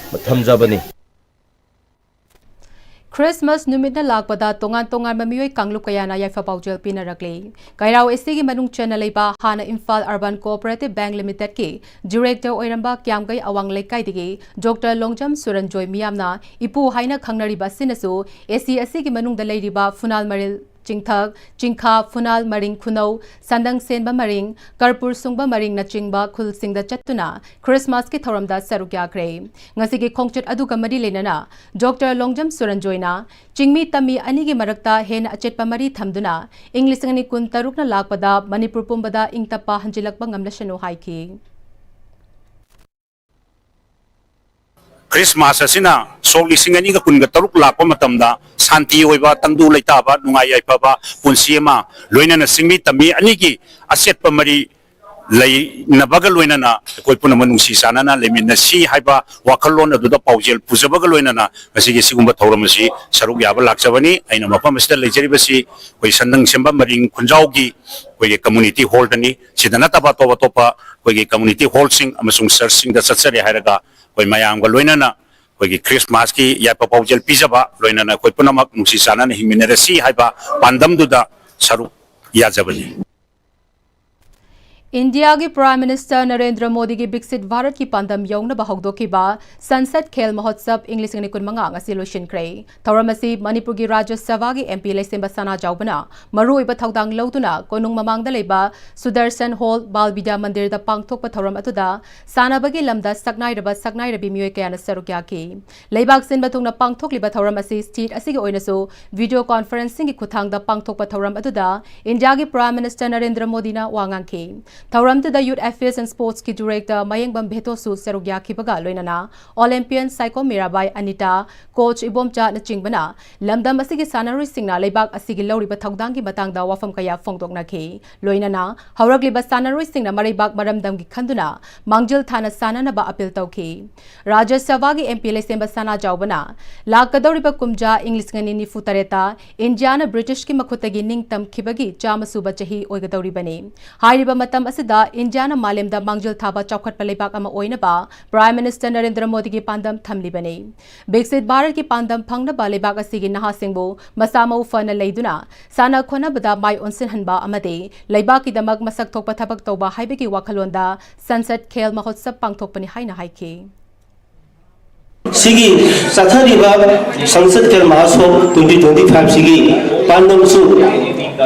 ꯊꯝꯖꯕꯅꯤ꯫ ꯈ꯭ꯔꯤꯁꯃꯥꯁ ꯅꯨꯃꯤꯠꯅ ꯂꯥꯛꯄꯗ ꯇꯣꯉꯥꯟ ꯇꯣꯉꯥꯟꯕ ꯃꯤꯑꯣꯏ ꯀꯥꯡꯂꯨꯞ ꯀꯌꯥꯅ ꯌꯥꯏꯐ ꯄꯥꯎꯖꯦꯜ ꯄꯤꯅꯔꯛꯂꯤ꯫ ꯀꯩꯔꯥꯎ ꯑꯦꯁ ꯇꯤꯒꯤ ꯃꯅꯨꯡ ꯆꯟꯅ ꯂꯩꯕ ꯍꯥꯟꯅ ꯏꯝꯐꯥꯜ ꯑꯔꯕꯥꯟ ꯀꯣꯑꯣꯄꯔꯦꯇꯤꯚ ꯕꯦꯡꯛ ꯂꯤꯃꯤꯇꯦꯗꯀꯤ ꯗꯤꯔꯦꯛꯇꯔ ꯑꯣꯏꯔꯝꯕ ꯀ꯭ꯌꯥꯝꯒꯩ ꯑꯋꯥꯡ ꯂꯩꯀꯥꯏꯗꯒꯤ ꯗꯣꯛꯇꯔ ꯂꯣꯡꯖꯝ ꯁꯨꯔꯟꯖꯣꯏ ꯃꯤꯌꯥꯝꯅ ꯏꯄꯨ ꯍꯥꯏꯅ ꯈꯪꯅꯔꯤꯕ ꯑꯁꯤꯅꯁꯨ ꯑꯦꯁ ꯇꯤ ꯑꯁꯤꯒꯤ ꯃꯅꯨꯡꯗ ꯂꯩꯔꯤꯕ ꯐꯨꯅꯥꯜ ꯃꯔꯤꯜ ꯆꯤꯡꯊꯛ, ꯆꯤꯡꯈꯥ, ꯐꯨꯅꯥꯜ ꯃꯔꯤꯡ ꯈꯨꯅꯧ, ꯁꯟꯗꯪ ꯁꯦꯟꯕ ꯃꯔꯤꯡ, ꯀꯔꯄꯨꯔ ꯁꯨꯡꯕ ꯃꯔꯤꯡꯅꯆꯤꯡꯕ ꯈꯨꯜꯁꯤꯡꯗ ꯆꯠꯇꯨꯅ ꯈ꯭ꯔꯤꯁꯃꯥꯁꯀꯤ ꯊꯧꯔꯝꯗ ꯁꯔꯨꯛ ꯌꯥꯈ꯭ꯔꯦ꯫ ꯉꯁꯤꯒꯤ ꯈꯣꯡꯆꯠ ꯑꯗꯨꯒ ꯃꯔꯤ ꯂꯩꯅꯅ ꯗꯣꯛꯇꯔ ꯂꯣꯡꯖꯝ ꯁꯨꯔꯟꯖꯣꯏꯅ ꯆꯤꯡꯃꯤ ꯇꯝꯃꯤ ꯑꯅꯤꯒꯤ ꯃꯔꯛꯇ ꯍꯦꯟꯅ ꯑꯆꯦꯠꯄ ꯃꯔꯤ ꯊꯝꯗꯨꯅ ꯏꯪ ꯂꯤꯁꯤꯡ ꯑꯅꯤ ꯀꯨꯟ ꯇꯔꯨꯛꯅ ꯂꯥꯛꯄꯗ ꯃꯅꯤꯄꯨꯔ ꯄꯨꯝꯕꯗ ꯏꯪ ꯇꯞꯄ ꯍꯟꯖꯤꯜꯂꯛꯄ ꯉꯝꯂꯁꯅꯨ ꯍꯥꯏꯈꯤ꯫ ꯈ꯭ꯔꯤꯁꯃꯥꯁ ꯑꯁꯤꯅ ꯁꯣꯛ ꯂꯤꯁꯤꯡ ꯑꯅꯤꯒ ꯀꯨꯟꯒ ꯇꯔꯨꯛ ꯂꯥꯛꯄ ꯃꯇꯝꯗ ꯁꯥꯟꯇꯤ ꯑꯣꯏꯕ, ꯇꯪꯗꯨ ꯂꯩꯇꯥꯕ, ꯅꯨꯡꯉꯥꯏ ꯌꯥꯏꯐꯕ ꯄꯨꯟꯁꯤ ꯑꯃ, ꯂꯣꯏꯅꯅ ꯆꯤꯡꯃꯤ ꯇꯝꯃꯤ ꯑꯅꯤꯒꯤ ꯑꯆꯦꯠꯄ ꯃꯔꯤ ꯂꯩꯅꯕꯒ ꯂꯣꯏꯅꯅ ꯑꯩꯈꯣꯏ ꯄꯨꯝꯅꯃꯛ ꯅꯨꯡꯁꯤ ꯆꯥꯟꯅꯅ ꯂꯩꯃꯤꯟꯅꯁꯤ ꯍꯥꯏꯕ ꯋꯥꯈꯜꯂꯣꯟ ꯑꯗꯨꯗ ꯄꯥꯎꯖꯦꯜ ꯄꯨꯖꯕꯒ ꯂꯣꯏꯅꯅ ꯉꯁꯤꯒꯤ ꯁꯤꯒꯨꯝꯕ ꯊꯧꯔꯝ ꯑꯁꯤ ꯁꯔꯨꯛ ꯌꯥꯕ ꯂꯥꯛꯆꯕꯅꯤ꯫ ꯑꯩꯅ ꯃꯐꯝ ꯑꯁꯤꯗ ꯂꯩꯖꯔꯤꯕꯁꯤ ꯑꯩꯈꯣꯏ ꯁꯟꯗꯪ ꯁꯦꯝꯕ ꯃꯔꯤꯡ ꯈꯨꯟꯖꯥꯎꯒꯤ ꯑꯩꯈꯣꯏꯒꯤ community hall ꯗꯅꯤ꯫ ꯁꯤꯗ ꯅꯠꯇꯕ ꯑꯇꯣꯞ ꯑꯇꯣꯞꯄ ꯑꯩꯈꯣꯏꯒꯤ community hall ꯁꯤꯡ ꯑꯃꯁꯨꯡ church ꯁꯤꯡꯗ ꯆꯠꯆꯔꯦ ꯍꯥꯏꯔꯒ ꯑꯩꯈꯣꯏ ꯃꯌꯥꯝꯒ ꯂꯣꯏꯅꯅ ꯑꯩꯈꯣꯏꯒꯤ Christmas ꯀꯤ ꯌꯥꯏꯐ ꯄꯥꯎꯖꯦꯜ ꯄꯤꯖꯕ, ꯂꯣꯏꯅꯅ ꯑꯩꯈꯣꯏ ꯄꯨꯝꯅꯃꯛ ꯅꯨꯡꯁꯤ ꯆꯥꯟꯅꯅ ꯍꯤꯡꯃꯤꯟꯅꯔꯁꯤ ꯍꯥꯏꯕ ꯄꯥꯟꯗꯝꯗꯨꯗ ꯁꯔꯨꯛ ꯌꯥꯖꯕꯅꯤ꯫ ꯏꯟꯗꯤꯌꯥꯒꯤ Prime Minister ꯅꯔꯦꯟꯗ꯭ꯔ ꯃꯣꯗꯤꯒꯤ ꯕꯤꯛꯁꯤꯠ ꯚꯥꯔꯠꯀꯤ ꯄꯥꯟꯗꯝ ꯌꯧꯅꯕ ꯍꯧꯗꯣꯛꯈꯤꯕ ꯁꯟꯁꯗ ꯈꯦꯜ ꯃꯍꯣꯠꯁꯕ ꯏꯪ ꯂꯤꯁꯤꯡ ꯑꯅꯤ ꯀꯨꯟꯃꯉꯥ ꯉꯁꯤ ꯂꯣꯏꯁꯤꯟꯈ꯭ꯔꯦ꯫ ꯊꯧꯔꯝ ꯑꯁꯤ ꯃꯅꯤꯄꯨꯔꯒꯤ ꯔꯥꯖ꯭ꯌ ꯁꯚꯥꯒꯤ M P ꯂꯩꯁꯦꯝꯕ ꯁꯅꯥꯖꯥꯎꯕꯅ ꯃꯔꯨꯑꯣꯏꯕ ꯊꯧꯗꯥꯡ ꯂꯧꯗꯨꯅ ꯀꯣꯅꯨꯡ ꯃꯃꯥꯡꯗ ꯂꯩꯕ ꯁꯨꯗꯔꯁꯟ ꯍꯣꯜ ꯕꯥꯜ ꯕꯤꯗ꯭ꯌꯥ ꯃꯟꯗꯤꯔꯗ ꯄꯥꯡꯊꯣꯛꯄ ꯊꯧꯔꯝ ꯑꯗꯨꯗ ꯁꯥꯟꯅꯕꯒꯤ ꯂꯝꯗ ꯁꯛꯅꯥꯏꯔꯕ ꯁꯛꯅꯥꯏꯔꯕꯤ ꯃꯤꯑꯣꯏ ꯀꯌꯥꯅ ꯁꯔꯨꯛ ꯌꯥꯈꯤ꯫ ꯂꯩꯕꯥꯛ ꯁꯤꯟꯕ ꯊꯨꯡꯅ ꯄꯥꯡꯊꯣꯛꯂꯤꯕ ꯊꯧꯔꯝ ꯑꯁꯤ state ꯑꯁꯤꯒꯤ ꯑꯣꯏꯅꯁꯨ video conferencingꯒꯤ ꯈꯨꯠꯊꯥꯡꯗ ꯄꯥꯡꯊꯣꯛꯄ ꯊꯧꯔꯝ ꯑꯗꯨꯗ ꯏꯟꯗꯤꯌꯥꯒꯤ Prime Minister ꯅꯔꯦꯟꯗ꯭ꯔ ꯃꯣꯗꯤꯅ ꯋꯥ ꯉꯥꯡꯈꯤ꯫ ꯊꯧꯔꯝꯗꯨꯗ Youth Affairs and Sportsꯀꯤ Director ꯃꯌꯦꯡꯕꯝ ꯚꯦꯇꯣꯁꯨ ꯁꯔꯨꯛ ꯌꯥꯈꯤꯕꯒ ꯂꯣꯏꯅꯅ Olympian ꯁꯥꯏꯀꯣꯝ ꯃꯤꯔꯥꯕꯥꯏ, ꯑꯅꯤꯇꯥ, coach ꯏꯕꯣꯝꯆꯥꯅꯆꯤꯡꯕꯅ ꯂꯝꯗꯝ ꯑꯁꯤꯒꯤ ꯁꯥꯟꯅꯔꯣꯏꯁꯤꯡꯅ ꯂꯩꯕꯥꯛ ꯑꯁꯤꯒꯤ ꯂꯧꯔꯤꯕ ꯊꯧꯗꯥꯡꯒꯤ ꯃꯇꯥꯡꯗ ꯋꯥꯐꯝ ꯀꯌꯥ ꯐꯣꯡꯗꯣꯛꯅꯈꯤ꯫ ꯂꯣꯏꯅꯅ ꯍꯧꯔꯛꯂꯤꯕ ꯁꯥꯟꯅꯔꯣꯏꯁꯤꯡꯅ ꯃꯔꯩꯕꯥꯛ ꯃꯔꯝꯗꯝꯒꯤ ꯈꯟꯗꯨꯅ ꯃꯥꯡꯖꯤꯜ ꯊꯥꯅ ꯁꯥꯟꯅꯅꯕ appeal ꯇꯧꯈꯤ꯫ ꯔꯥꯖ꯭ꯌ ꯁꯚꯥꯒꯤ M P ꯂꯩꯁꯦꯝꯕ ꯁꯅꯥꯖꯥꯎꯕꯅ ꯂꯥꯛꯀꯗꯧꯔꯤꯕ ꯀꯨꯝꯖꯥ ꯏꯪ ꯂꯤꯁꯤꯡ ꯑꯅꯤ ꯅꯤꯐꯨ ꯇꯔꯦꯠꯇ ꯏꯟꯗꯤꯌꯥꯅ Britishꯀꯤ ꯃꯈꯨꯠꯇꯒꯤ ꯅꯤꯡꯇꯝꯈꯤꯕꯒꯤ ꯆꯥꯝꯃ ꯁꯨꯕ ꯆꯍꯤ ꯑꯣꯏꯒꯗꯧꯔꯤꯕꯅꯤ꯫ ꯍꯥꯏꯔꯤꯕ ꯃꯇꯝ ꯑꯁꯤꯗ ꯏꯟꯗꯤꯌꯥꯅ ꯃꯥꯂꯦꯝꯗ ꯃꯥꯡꯖꯤꯜ ꯊꯥꯕ ꯆꯥꯎꯈꯠꯄ ꯂꯩꯕꯥꯛ ꯑꯃ ꯑꯣꯏꯅꯕ Prime Minister ꯅꯔꯦꯟꯗ꯭ꯔ ꯃꯣꯗꯤꯒꯤ ꯄꯥꯟꯗꯝ ꯊꯝꯂꯤꯕꯅꯤ꯫ ꯕꯤꯛꯁꯤꯠ ꯚꯥꯔꯠꯀꯤ ꯄꯥꯟꯗꯝ ꯐꯪꯅꯕ ꯂꯩꯕꯥꯛ ꯑꯁꯤꯒꯤ ꯅꯍꯥꯁꯤꯡꯕꯨ ꯃꯁꯥ ꯃꯎ ꯐꯅ ꯂꯩꯗꯨꯅ ꯁꯥꯟꯅ ꯈꯣꯠꯅꯕꯗ ꯃꯥꯏ ꯑꯣꯟꯁꯤꯟꯍꯟꯕ ꯑꯃꯗꯤ ꯂꯩꯕꯥꯛꯀꯤꯗꯃꯛ ꯃꯁꯛ ꯊꯣꯛꯄ ꯊꯕꯛ ꯇꯧꯕ ꯍꯥꯏꯕꯒꯤ ꯋꯥꯈꯜꯂꯣꯟꯗ ꯁꯟꯁꯗ ꯈꯦꯜ ꯃꯍꯣꯠꯁꯕ ꯄꯥꯡꯊꯣꯛꯄꯅꯤ ꯍꯥꯏꯅ ꯍꯥꯏꯈꯤ꯫ ꯁꯤꯒꯤ ꯆꯠꯊꯔꯤꯕ ꯁꯪꯁꯗ ꯈꯦꯜ ꯃꯍꯥꯁꯣꯠ twenty twenty five ꯁꯤꯒꯤ ꯄꯥꯟꯗꯝꯁꯨ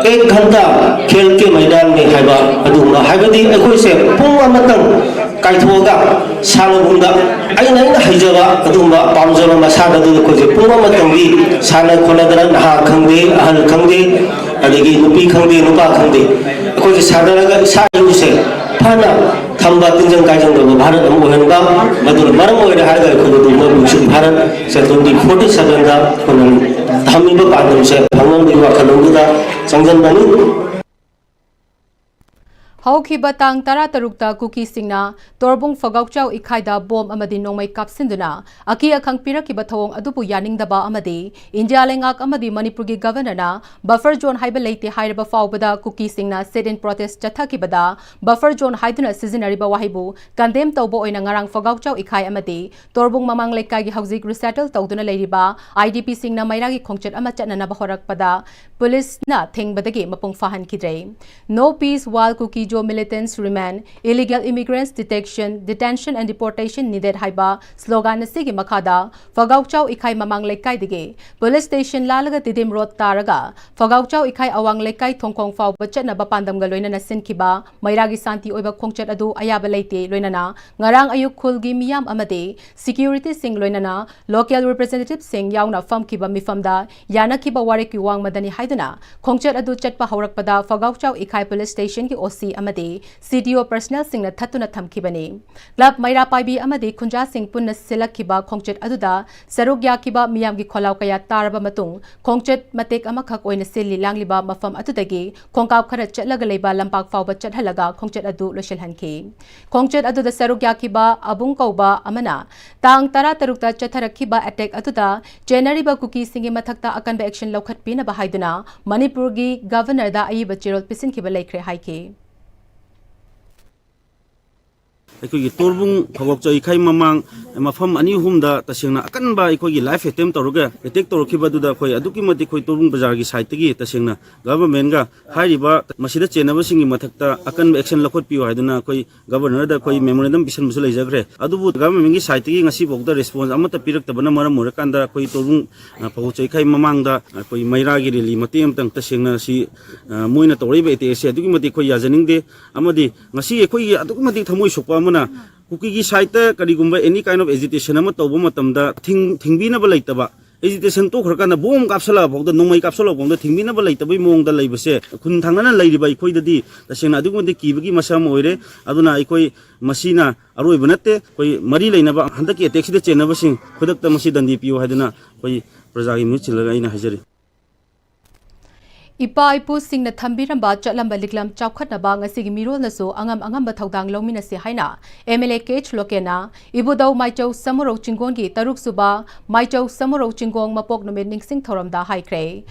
ꯑꯦꯛ ꯘꯟꯇꯥ ꯈꯦꯜ ꯀꯦ ꯃꯩꯗꯥꯟꯅꯤ ꯍꯥꯏꯕ ꯑꯗꯨꯒꯨꯝꯕ, ꯍꯥꯏꯕꯗꯤ ꯑꯩꯈꯣꯏꯁꯦ ꯄꯨꯡ ꯑꯃꯇꯪ ꯀꯥꯏꯊꯣꯛꯑꯒ ꯁꯥꯟꯅꯕꯨꯡꯗ ꯑꯩꯅ ꯑꯩꯅ ꯍꯩꯖꯕ ꯑꯗꯨꯒꯨꯝꯕ ꯄꯥꯝꯖꯕ ꯃꯁꯥꯟꯅꯗꯨ ꯑꯩꯈꯣꯏꯁꯦ ꯄꯨꯡ ꯑꯃꯇꯪꯗꯤ ꯁꯥꯟꯅ ꯈꯣꯠꯅꯗꯅ, ꯅꯍꯥ ꯈꯪꯗꯦ ꯑꯍꯜ ꯈꯪꯗꯦ ꯑꯗꯒꯤ ꯅꯨꯄꯤ ꯈꯪꯗꯦ ꯅꯨꯄꯥ ꯈꯪꯗꯦ ꯑꯩꯈꯣꯏꯁꯦ ꯁꯥꯟꯅꯔꯒ ꯏꯁꯥ ꯏꯔꯨꯁꯦ ꯐꯅ ꯊꯝꯕ, ꯇꯤꯟꯖꯪ ꯀꯥꯏꯖꯪꯗꯕ ꯚꯥꯔꯠ ꯑꯃ ꯑꯣꯏꯍꯟꯕ, ꯃꯗꯨꯅ ꯃꯔꯝ ꯑꯣꯏꯔꯦ ꯍꯥꯏꯔꯒ ꯑꯩꯈꯣꯏꯅ ꯑꯗꯨꯒꯨꯝꯕ ꯕꯤꯛꯁꯤꯠ ꯚꯥꯔꯠ ꯁꯦ twenty forty seven ꯗ ꯑꯩꯈꯣꯏꯅ ꯊꯝꯃꯤꯕ ꯄꯥꯟꯗꯝꯁꯦ ꯐꯪꯅꯕꯒꯤ ꯋꯥꯈꯜꯂꯣꯟꯗꯨꯗ ꯆꯪꯁꯤꯟꯕꯅꯤ꯫ ꯍꯧꯈꯤꯕ ꯇꯥꯡ ꯇꯔꯥꯇꯔꯨꯛꯇ ꯀꯨꯀꯤꯁꯤꯡꯅ ꯇꯣꯔꯕꯨꯡ ꯐꯒꯥꯎꯆꯥꯎ ꯏꯈꯥꯏꯗ ꯕꯣꯝ ꯑꯃꯗꯤ ꯅꯣꯡꯃꯩ ꯀꯥꯞꯁꯤꯟꯗꯨꯅ ꯑꯀꯤ ꯑꯈꯪ ꯄꯤꯔꯛꯈꯤꯕ ꯊꯧꯑꯣꯡ ꯑꯗꯨꯕꯨ ꯌꯥꯅꯤꯡꯗꯕ ꯑꯃꯗꯤ ꯏꯟꯗꯤꯌꯥ ꯂꯩꯉꯥꯛ ꯑꯃꯗꯤ ꯃꯅꯤꯄꯨꯔꯒꯤ ꯒꯚꯔꯅꯔꯅ buffer zone ꯍꯥꯏꯕ ꯂꯩꯇꯦ ꯍꯥꯏꯔꯕ ꯐꯥꯎꯕꯗ ꯀꯨꯀꯤꯁꯤꯡꯅ sit-in protest ꯆꯠꯊꯈꯤꯕꯗ buffer zone ꯍꯥꯏꯗꯨꯅ ꯁꯤꯖꯤꯟꯅꯔꯤꯕ ꯋꯥꯍꯩꯕꯨ condemn ꯇꯧꯕ ꯑꯣꯏꯅ ꯉꯔꯥꯡ ꯐꯒꯥꯎꯆꯥꯎ ꯏꯈꯥꯏ ꯑꯃꯗꯤ ꯇꯣꯔꯕꯨꯡ ꯃꯃꯥꯡ ꯂꯩꯀꯥꯏꯒꯤ ꯍꯧꯖꯤꯛ resettle ꯇꯧꯗꯨꯅ ꯂꯩꯔꯤꯕ IDPꯁꯤꯡꯅ ꯃꯩꯔꯥꯒꯤ ꯈꯣꯡꯆꯠ ꯑꯃ ꯆꯠꯅꯅꯕ ꯍꯣꯔꯛꯄꯗ ꯄꯨꯂꯤꯁꯅ ꯊꯤꯡꯕꯗꯒꯤ ꯃꯄꯨꯡ ꯐꯥꯍꯟꯈꯤꯗ꯭ꯔꯦ꯫ No peace while Kuki-Zo militants remain, illegal immigrants detection, detention and deportation needed ꯍꯥꯏꯕ slogan ꯑꯁꯤꯒꯤ ꯃꯈꯥꯗ ꯐꯒꯥꯎꯆꯥꯎ ꯏꯈꯥꯏ ꯃꯃꯥꯡ ꯂꯩꯀꯥꯏꯗꯒꯤ police station ꯂꯥꯜꯂꯒ ꯇꯤꯗꯤꯝ road ꯇꯥꯔꯒ ꯐꯒꯥꯎꯆꯥꯎ ꯏꯈꯥꯏ ꯑꯋꯥꯡ ꯂꯩꯀꯥꯏ ꯊꯣꯡꯈꯣꯡ ꯐꯥꯎꯕ ꯆꯠꯅꯕ ꯄꯥꯟꯗꯝꯒ ꯂꯣꯏꯅꯅ ꯁꯤꯟꯈꯤꯕ ꯃꯩꯔꯥꯒꯤ ꯁꯥꯟꯇꯤ ꯑꯣꯏꯕ ꯈꯣꯡꯆꯠ ꯑꯗꯨ ꯑꯌꯥꯕ ꯂꯩꯇꯦ꯫ ꯂꯣꯏꯅꯅ ꯉꯔꯥꯡ ꯑꯌꯨꯛ ꯈꯨꯜꯒꯤ ꯃꯤꯌꯥꯝ ꯑꯃꯗꯤ securityꯁꯤꯡ ꯂꯣꯏꯅꯅ local representativeꯁꯤꯡ ꯌꯥꯎꯅ ꯐꯝꯈꯤꯕ ꯃꯤꯐꯝꯗ ꯌꯥꯅꯈꯤꯕ ꯋꯥꯔꯦꯞꯀꯤ ꯋꯥꯡꯃꯗꯅꯤ ꯍꯥꯏꯗꯨꯅ ꯈꯣꯡꯆꯠ ꯑꯗꯨ ꯆꯠꯄ ꯍꯧꯔꯛꯄꯗ ꯐꯒꯥꯎꯆꯥꯎ ꯏꯈꯥꯏ police stationꯒꯤ OC ꯑꯃꯗꯤ CDO personnelꯁꯤꯡꯅ ꯊꯠꯇꯨꯅ ꯊꯝꯈꯤꯕꯅꯤ꯫ Club ꯃꯩꯔꯥ ꯄꯥꯏꯕꯤ ꯑꯃꯗꯤ ꯈꯨꯟꯖꯥꯁꯤꯡ ꯄꯨꯟꯅ ꯁꯤꯜꯂꯛꯈꯤꯕ ꯈꯣꯡꯆꯠ ꯑꯗꯨꯗ ꯁꯔꯨꯛ ꯌꯥꯈꯤꯕ ꯃꯤꯌꯥꯝꯒꯤ ꯈꯣꯜꯂꯥꯎ ꯀꯌꯥ ꯇꯥꯔꯕ ꯃꯇꯨꯡ ꯈꯣꯡꯆꯠ ꯃꯇꯦꯛ ꯑꯃꯈꯛ ꯑꯣꯏꯅ ꯁꯤꯜꯂꯤ ꯂꯥꯡꯂꯤꯕ ꯃꯐꯝ ꯑꯗꯨꯗꯒꯤ ꯈꯣꯡꯀꯥꯞ ꯈꯔ ꯆꯠꯂꯒ ꯂꯩꯕ ꯂꯝꯄꯥꯛ ꯐꯥꯎꯕ ꯆꯠꯍꯜꯂꯒ ꯈꯣꯡꯆꯠ ꯑꯗꯨ ꯂꯣꯏꯁꯤꯜꯍꯟꯈꯤ꯫ ꯈꯣꯡꯆꯠ ꯑꯗꯨꯗ ꯁꯔꯨꯛ ꯌꯥꯈꯤꯕ ꯑꯕꯨꯡ ꯀꯧꯕ ꯑꯃꯅ ꯇꯥꯡ ꯇꯔꯥꯇꯔꯨꯛꯇ ꯆꯠꯊꯔꯛꯈꯤꯕ attack ꯑꯗꯨꯗ ꯆꯦꯟꯅꯔꯤꯕ ꯀꯨꯀꯤꯁꯤꯡꯒꯤ ꯃꯊꯛꯇ ꯑꯀꯟꯕ action ꯂꯧꯈꯠꯄꯤꯅꯕ ꯍꯥꯏꯗꯨꯅ ꯃꯅꯤꯄꯨꯔꯒꯤ ꯒꯚꯔꯅꯔꯗ ꯑꯏꯕ ꯆꯦꯔꯣꯜ ꯄꯤꯁꯤꯟꯈꯤꯕ ꯂꯩꯈ꯭ꯔꯦ ꯍꯥꯏꯈꯤ꯫ ꯑꯩꯈꯣꯏꯒꯤ ꯇꯣꯔꯕꯨꯡ ꯐꯒꯣꯛꯆ ꯏꯈꯥꯏ ꯃꯃꯥꯡ ꯃꯐꯝ ꯑꯅꯤ ꯑꯍꯨꯝꯗ ꯇꯁꯦꯡꯅ ꯑꯀꯟꯕ ꯑꯩꯈꯣꯏꯒꯤ live attempt ꯇꯧꯔꯒ attack ꯇꯧꯔꯛꯈꯤꯕ ꯑꯗꯨꯗ ꯑꯩꯈꯣꯏ ꯑꯗꯨꯛꯀꯤ ꯃꯇꯤꯛ ꯑꯩꯈꯣꯏ ꯇꯣꯔꯕꯨꯡ ꯕꯖꯥꯔꯒꯤ sideꯇꯒꯤ ꯇꯁꯦꯡꯅ governmentꯒ ꯍꯥꯏꯔꯤꯕ ꯃꯁꯤꯗ ꯆꯦꯟꯅꯕꯁꯤꯡꯒꯤ ꯃꯊꯛꯇ ꯑꯀꯟꯕ action ꯂꯧꯈꯠꯄꯤꯌꯨ ꯍꯥꯏꯗꯨꯅ ꯑꯩꯈꯣꯏ ꯒꯚꯔꯅꯔꯗ ꯑꯩꯈꯣꯏ memorandum ꯄꯤꯁꯟꯕꯁꯨ ꯂꯩꯖꯈ꯭ꯔꯦ꯫ ꯑꯗꯨꯕꯨ governmentꯒꯤ sideꯇꯒꯤ ꯉꯁꯤꯐꯥꯎꯗ response ꯑꯃꯠꯇ ꯄꯤꯔꯛꯇꯕꯅ ꯃꯔꯝ ꯑꯣꯏꯔꯀꯥꯟꯗ ꯑꯩꯈꯣꯏ ꯇꯣꯔꯕꯨꯡ, ꯑ, ꯐꯒꯣꯛꯆ ꯏꯈꯥꯏ ꯃꯃꯥꯡꯗ ꯑꯩꯈꯣꯏ ꯃꯩꯔꯥꯒꯤ rally ꯃꯇꯦꯛ ꯑꯃꯇꯪ ꯇꯁꯦꯡꯅ ꯁꯤ, ꯑ, ꯃꯣꯏꯅ ꯇꯧꯔꯛꯏꯕ attackꯁꯦ ꯑꯗꯨꯛꯀꯤ ꯃꯇꯤꯛ ꯑꯩꯈꯣꯏ ꯌꯥꯖꯅꯤꯡꯗꯦ꯫ ꯑꯃꯗꯤ ꯉꯁꯤ ꯑꯩꯈꯣꯏꯒꯤ ꯑꯗꯨꯛꯀꯤ ꯃꯇꯤꯛ ꯊꯃꯣꯏ ꯁꯣꯛꯄ ꯑꯃꯅ ꯀꯨꯀꯤꯒꯤ sideꯇ ꯀꯔꯤꯒꯨꯝꯕ any kind of agitation ꯑꯃ ꯇꯧꯕ ꯃꯇꯝꯗ ꯊꯤꯡ-, ꯊꯤꯡꯕꯤꯅꯕ ꯂꯩꯇꯕ, agitation ꯇꯣꯛꯈ꯭ꯔꯀꯥꯟꯗ ꯕꯣꯝ ꯀꯥꯞꯁꯜꯂꯛꯑ ꯐꯥꯎꯗ, ꯅꯣꯡꯃꯩ ꯀꯥꯞꯁꯜꯂꯛꯄ ꯐꯥꯎꯗ ꯊꯤꯡꯕꯤꯅꯕ ꯂꯩꯇꯕꯒꯤ ꯃꯑꯣꯡꯗ ꯂꯩꯕꯁꯦ ꯈꯨꯟ ꯊꯪꯅꯅ ꯂꯩꯔꯤꯕ ꯑꯩꯈꯣꯏꯗꯗꯤ ꯇꯁꯦꯡꯅ ꯑꯗꯨꯛꯀꯤ ꯃꯇꯤꯛ ꯀꯤꯕꯒꯤ ꯃꯁꯛ ꯑꯃ ꯑꯣꯏꯔꯦ꯫ ꯑꯗꯨꯅ ꯑꯩꯈꯣꯏ ꯃꯁꯤꯅ ꯑꯔꯣꯏꯕ ꯅꯠꯇꯦ꯫ ꯑꯩꯈꯣꯏ ꯃꯔꯤ ꯂꯩꯅꯕ ꯍꯟꯗꯛꯀꯤ attackꯁꯤꯗ ꯆꯦꯟꯅꯕꯁꯤꯡ ꯈꯨꯗꯛꯇ ꯃꯁꯤ ꯗꯟꯗꯤ ꯄꯤꯌꯨ ꯍꯥꯏꯗꯨꯅ ꯑꯩꯈꯣꯏ ꯄ꯭ꯔꯖꯥꯒꯤ ꯃꯤꯍꯨꯠ ꯁꯤꯜꯂꯒ ꯑꯩꯅ ꯍꯥꯏꯖꯔꯤ꯫ ꯏꯄꯥ ꯏꯄꯨꯁꯤꯡꯅ ꯊꯝꯕꯤꯔꯝꯕ ꯆꯠꯂꯝꯕ ꯂꯤꯛꯂꯝ ꯆꯥꯎꯈꯠꯅꯕ ꯉꯁꯤꯒꯤ ꯃꯤꯔꯣꯜꯅꯁꯨ ꯑꯉꯝ ꯑꯉꯝꯕ ꯊꯧꯗꯥꯡ ꯂꯧꯃꯤꯟꯅꯁꯤ ꯍꯥꯏꯅ M L A K H ꯂꯣꯀꯦꯟꯅ ꯏꯕꯨꯙꯧ ꯃꯥꯏꯆꯧ ꯁꯃꯨꯔꯧ ꯆꯤꯡꯒꯣꯟꯒꯤ ꯇꯔꯨꯛ ꯁꯨꯕ ꯃꯥꯏꯆꯧ ꯁꯃꯨꯔꯧ ꯆꯤꯡꯒꯣꯡ ꯃꯄꯣꯛ ꯅꯨꯃꯤꯠ ꯅꯤꯡꯁꯤꯡ ꯊꯧꯔꯝꯗ ꯍꯥꯏꯈ꯭ꯔꯦ꯫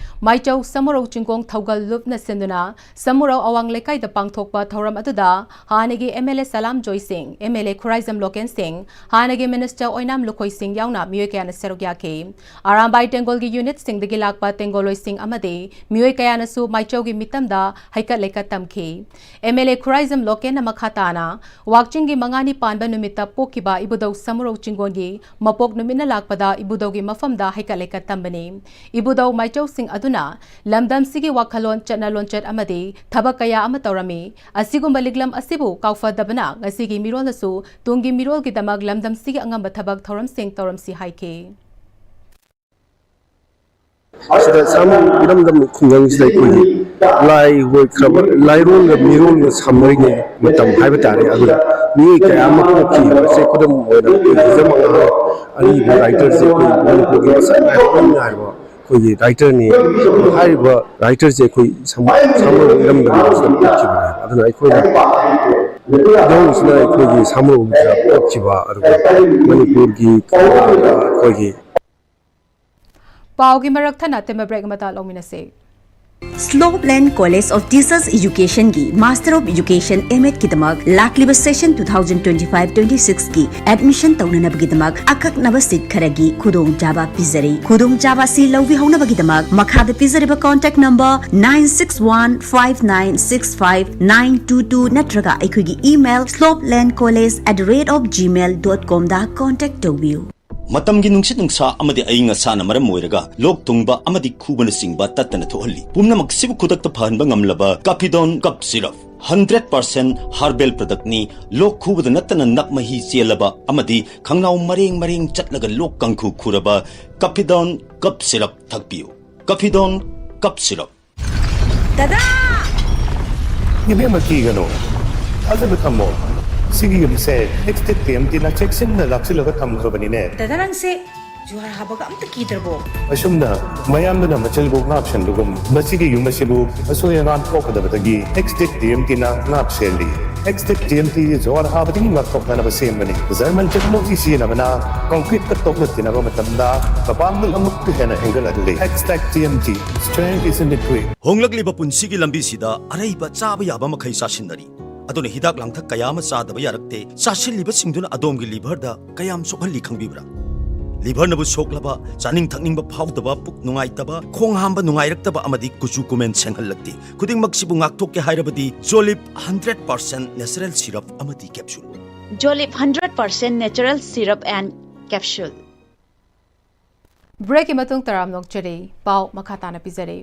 ꯃꯥꯏꯆꯧ ꯁꯃꯨꯔꯧ ꯆꯤꯡꯒꯣꯡ ꯊꯧꯒꯜ ꯂꯨꯞꯅ ꯁꯤꯟꯗꯨꯅ ꯁꯃꯨꯔꯧ ꯑꯋꯥꯡ ꯂꯩꯀꯥꯏꯗ ꯄꯥꯡꯊꯣꯛꯄ ꯊꯧꯔꯝ ꯑꯗꯨꯗ ꯍꯥꯟꯅꯒꯤ ꯑꯦꯝ ꯑꯦꯜ ꯑꯦ ꯁꯂꯥꯝ ꯖꯣꯏ ꯁꯤꯡ, ꯑꯦꯝ ꯑꯦꯜ ꯑꯦ ꯈꯨꯔꯥꯏꯖꯝ ꯂꯣꯀꯦꯟ ꯁꯤꯡ, ꯍꯥꯟꯅꯒꯤ ꯃꯤꯅꯤꯁꯇꯔ ꯑꯣꯏꯅꯥꯝ ꯂꯨꯈꯣꯏ ꯁꯤꯡ ꯌꯥꯎꯅ ꯃꯤꯑꯣꯏ ꯀꯌꯥꯅ ꯁꯔꯨꯛ ꯌꯥꯈꯤ꯫ ꯑꯔꯥꯝꯕꯥꯏ ꯇꯦꯡꯒꯣꯜꯒꯤ ꯌꯨꯅꯤꯠꯁꯤꯡꯗꯒꯤ ꯂꯥꯛꯄ ꯇꯦꯡꯒꯣꯜꯂꯣꯏꯁꯤꯡ ꯑꯃꯗꯤ ꯃꯤꯑꯣꯏ ꯀꯌꯥꯅꯁꯨ ꯃꯥꯏꯆꯧꯒꯤ ꯃꯤꯇꯝꯗ ꯍꯩꯀꯠ ꯂꯩꯀꯠ ꯇꯝꯈꯤ꯫ ꯑꯦꯝ ꯑꯦꯜ ꯑꯦ ꯈꯨꯔꯥꯏꯖꯝ ꯂꯣꯀꯦꯟꯅ ꯃꯈꯥ ꯇꯥꯅ ꯋꯥꯛꯆꯤꯡꯒꯤ ꯃꯉꯥꯅꯤ ꯄꯥꯟꯕ ꯅꯨꯃꯤꯠꯇ ꯄꯣꯛꯈꯤꯕ ꯏꯕꯨꯙꯧ ꯁꯃꯨꯔꯧ ꯆꯤꯡꯒꯣꯟꯒꯤ ꯃꯄꯣꯛ ꯅꯨꯃꯤꯠꯅ ꯂꯥꯛꯄꯗ ꯏꯕꯨꯙꯧꯒꯤ ꯃꯐꯝꯗ ꯍꯩꯀꯠ ꯂꯩꯀꯠ ꯇꯝꯕꯅꯤ꯫ ꯏꯕꯨꯙꯧ ꯃꯥꯏꯆꯧꯁꯤꯡ ꯑꯗꯨꯅ ꯂꯝꯗꯝꯁꯤꯒꯤ ꯋꯥꯈꯜꯂꯣꯟ, ꯆꯠꯅ ꯂꯣꯟꯆꯠ ꯑꯃꯗꯤ ꯊꯕꯛ ꯀꯌꯥ ꯑꯃ ꯇꯧꯔꯝꯃꯤ꯫ ꯑꯁꯤꯒꯨꯝꯕ ꯂꯤꯛꯂꯝ ꯑꯁꯤꯕꯨ ꯀꯥꯎꯐꯗꯕꯅ ꯉꯁꯤꯒꯤ ꯃꯤꯔꯣꯜꯅꯁꯨ ꯇꯨꯡꯒꯤ ꯃꯤꯔꯣꯜꯒꯤꯗꯃꯛ ꯂꯝꯗꯝꯁꯤꯒꯤ ꯑꯉꯝꯕ ꯊꯕꯛ ꯊꯧꯔꯝꯁꯤꯡ ꯇꯧꯔꯝꯁꯤ ꯍꯥꯏꯈꯤ꯫ ꯁꯤꯗ ꯁꯥꯃꯨ ꯏꯔꯝꯗꯝ ꯈꯨꯡꯒꯪꯁꯤꯗ ꯑꯩꯈꯣꯏꯒꯤ ꯂꯥꯏ ꯑꯣꯏꯈ꯭ꯔꯕ ꯂꯥꯏꯔꯣꯟꯒ ꯃꯤꯔꯣꯟꯒ ꯁꯝꯅꯔꯤꯉꯩ ꯃꯇꯝ ꯍꯥꯏꯕ ꯇꯥꯔꯦ꯫ ꯑꯗꯨꯗ ꯃꯤꯑꯣꯏ ꯀꯌꯥ ꯑꯃ ꯄꯣꯛꯈꯤꯕꯁꯦ ꯈꯨꯗꯝ ꯑꯣꯏꯅ ꯑꯩꯈꯣꯏꯒꯤ ꯍꯤꯖꯝ ꯑꯉꯥꯡ ꯑꯔꯤꯕ ꯔꯥꯏꯇꯔꯁꯦ ꯑꯩꯈꯣꯏ ꯃꯅꯤꯄꯨꯔꯒꯤ ꯃꯁꯛ ꯅꯥꯏꯕ ꯃꯃꯤꯡ ꯅꯥꯏꯔꯕ ꯑꯩꯈꯣꯏꯒꯤ ꯔꯥꯏꯇꯔꯅꯤ꯫ ꯍꯥꯏꯔꯤꯕ ꯔꯥꯏꯇꯔꯁꯦ ꯑꯩꯈꯣꯏ ꯁꯥꯃꯨ ꯏꯔꯝꯗꯝꯁꯤꯗ ꯄꯣꯛꯈꯤꯕꯅꯦ꯫ ꯑꯗꯨꯅ ꯑꯩꯈꯣꯏꯅ ꯏꯙꯧꯁꯤꯅ ꯑꯩꯈꯣꯏꯒꯤ ꯁꯥꯃꯨꯔꯧꯁꯤꯗ ꯄꯣꯛꯈꯤꯕ ꯑꯗꯨꯒ ꯃꯅꯤꯄꯨꯔꯒꯤ ꯑꯩꯈꯣꯏꯒꯤ ꯄꯥꯎꯒꯤ ꯃꯔꯛ ꯊꯠꯅ ꯑꯇꯦꯟꯕ ꯕ꯭ꯔꯦꯛ ꯑꯃꯇ ꯂꯧꯃꯤꯟꯅꯁꯤ꯫ Slope Land College of Teachers Educationꯒꯤ Master of Education M.Edꯀꯤꯗꯃꯛ ꯂꯥꯛꯂꯤꯕ session two thousand twenty five twenty sixꯀꯤ admission ꯇꯧꯅꯅꯕꯒꯤꯗꯃꯛ ꯑꯀꯛꯅꯕ seat ꯈꯔꯒꯤ ꯈꯨꯗꯣꯡꯆꯥꯕ ꯄꯤꯖꯔꯤ꯫ ꯈꯨꯗꯣꯡꯆꯥꯕ ꯑꯁꯤ ꯂꯧꯕꯤꯍꯧꯅꯕꯒꯤꯗꯃꯛ ꯃꯈꯥꯗ ꯄꯤꯖꯔꯤꯕ contact number nine six one five nine six five nine two two ꯅꯠꯇ꯭ꯔꯒ ꯑꯩꯈꯣꯏꯒꯤ email slopelandcollege at the rate of gmail dot comꯗ contact ꯇꯧꯕꯤꯌꯨ꯫ ꯃꯇꯝꯒꯤ ꯅꯨꯡꯁꯤꯠ ꯅꯨꯡꯁꯥ ꯑꯃꯗꯤ ꯑꯏꯪ ꯑꯁꯥꯅ ꯃꯔꯝ ꯑꯣꯏꯔꯒ ꯂꯣꯛ ꯊꯨꯡꯕ ꯑꯃꯗꯤ ꯈꯨꯕꯅꯆꯤꯡꯕ ꯇꯠꯇꯅ ꯊꯣꯛꯍꯜꯂꯤ꯫ ꯄꯨꯝꯅꯃꯛꯁꯤꯕꯨ ꯈꯨꯗꯛꯇ ꯐꯍꯟꯕ ꯉꯝꯂꯕ Kafidon Cough Syrup hundred percent herbal productꯅꯤ꯫ ꯂꯣꯛ ꯈꯨꯕꯗ ꯅꯠꯇꯅ ꯅꯞ ꯃꯍꯤ ꯆꯦꯜꯂꯕ ꯑꯃꯗꯤ ꯈꯪꯅꯥꯎ ꯃꯔꯦꯡ ꯃꯔꯦꯡ ꯆꯠꯂꯒ ꯂꯣꯛ ꯀꯥꯡꯈꯨ ꯈꯨꯔꯕ Kafidon Cough Syrup ꯊꯛꯄꯤꯌꯨ꯫ Kafidon Cough Syrup꯫ ꯗꯗꯥ! ꯏꯕꯦꯝꯃ, ꯀꯤꯒꯅꯨ, ꯊꯥꯖꯕ ꯊꯝꯃꯣ꯫ ꯁꯤꯒꯤ ꯌꯨꯝꯁꯦ ꯑꯦꯛꯁ ꯇꯤ ꯑꯦꯝ ꯇꯤꯅ ꯆꯦꯛꯁꯤꯟꯅ ꯂꯥꯛꯁꯤꯜꯂꯒ ꯊꯝꯈ꯭ꯔꯕꯅꯤꯅꯦ꯫ ꯗꯗꯥ, ꯅꯪꯁꯦ ꯖꯨꯍꯥꯔ ꯍꯥꯕꯒ ꯑꯝꯇ ꯀꯤꯗ꯭ꯔꯕꯣ? ꯑꯁꯨꯝꯅ ꯃꯌꯥꯝꯗꯨꯅ ꯃꯆꯤꯜꯕꯨ ꯉꯥꯛ ꯁꯦꯟꯕꯒꯨꯝ, ꯃꯁꯤꯒꯤ ꯌꯨꯝ ꯑꯁꯤꯕꯨ ꯑꯁꯣꯏ ꯑꯉꯥꯝ ꯊꯣꯛꯀꯗꯕꯗꯒꯤ ꯑꯦꯛꯁꯇꯦꯛ ꯇꯤ ꯑꯦꯝ ꯇꯤꯅ ꯉꯥꯛ ꯁꯦꯜꯂꯤ꯫ ꯑꯦꯛꯁꯇꯦꯛ ꯇꯤ ꯑꯦꯝ ꯇꯤ ꯖꯨꯍꯥꯔ ꯍꯥꯕꯗꯒꯤ ꯉꯥꯛꯊꯣꯛꯅꯅꯕ ꯁꯦꯝꯕꯅꯤ꯫ ꯖꯔꯃꯟ ꯇꯦꯛꯅꯣꯂꯣꯖꯤ ꯁꯤꯖꯤꯟꯅꯕꯅ ꯀꯪꯀ꯭ꯔꯤꯠꯇ ꯇꯣꯛꯅ ꯇꯤꯟꯅꯕ ꯃꯇꯝꯗ ꯃꯄꯥꯡꯒꯜ ꯑꯃꯨꯛꯀ ꯍꯦꯟꯅ ꯍꯦꯟꯒꯠꯍꯜꯂꯤ꯫ Xtech T M T, strength is in the grit. ꯍꯣꯡꯂꯛꯂꯤꯕ ꯄꯨꯟꯁꯤꯒꯤ ꯂꯝꯕꯤꯁꯤꯗ ꯑꯔꯩꯕ ꯆꯥꯕ ꯌꯥꯕ ꯃꯈꯩ ꯆꯥꯁꯤꯟꯅꯔꯤ꯫ ꯑꯗꯨꯅ ꯍꯤꯗꯥꯛ ꯂꯥꯡꯊꯛ ꯀꯌꯥ ꯑꯃ ꯆꯥꯗꯕ ꯌꯥꯔꯛꯇꯦ꯫ ꯆꯥꯁꯤꯜꯂꯤꯕꯁꯤꯡꯗꯨꯅ ꯑꯗꯣꯝꯒꯤ ꯂꯤꯚꯔꯗ ꯀꯌꯥꯝ ꯁꯣꯛꯍꯜꯂꯤ ꯈꯪꯕꯤꯕ꯭ꯔꯥ? ꯂꯤꯚꯔꯅꯕꯨ ꯁꯣꯛꯂꯕ, ꯆꯥꯅꯤꯡ ꯊꯛꯅꯤꯡꯕ ꯐꯥꯎꯗꯕ, ꯄꯨꯛ ꯅꯨꯡꯉꯥꯏꯇꯕ, ꯈꯣꯡ ꯍꯥꯝꯕ ꯅꯨꯡꯉꯥꯏꯔꯛꯇꯕ ꯑꯃꯗꯤ ꯀꯨꯆꯨ ꯀꯨꯃꯦꯟ ꯁꯦꯡꯍꯜꯂꯛꯇꯦ꯫ ꯈꯨꯗꯤꯡꯃꯛꯁꯤꯕꯨ ꯉꯥꯛꯊꯣꯛꯀꯦ ꯍꯥꯏꯔꯕꯗꯤ ꯖꯣꯂꯤꯞ ꯍꯟꯗ꯭ꯔꯦꯠ ꯄꯥꯔꯁꯦꯟ ꯅꯦꯆꯔꯦꯜ ꯁꯤꯔꯞ ꯑꯃꯗꯤ capsule. Jolip hundred percent natural syrup and capsule. ꯕ꯭ꯔꯦꯛꯀꯤ ꯃꯇꯨꯡ ꯇꯔꯥꯝꯅ ꯑꯣꯛꯆꯔꯤ꯫ ꯄꯥꯎ ꯃꯈꯥ ꯇꯥꯅ ꯄꯤꯖꯔꯤ꯫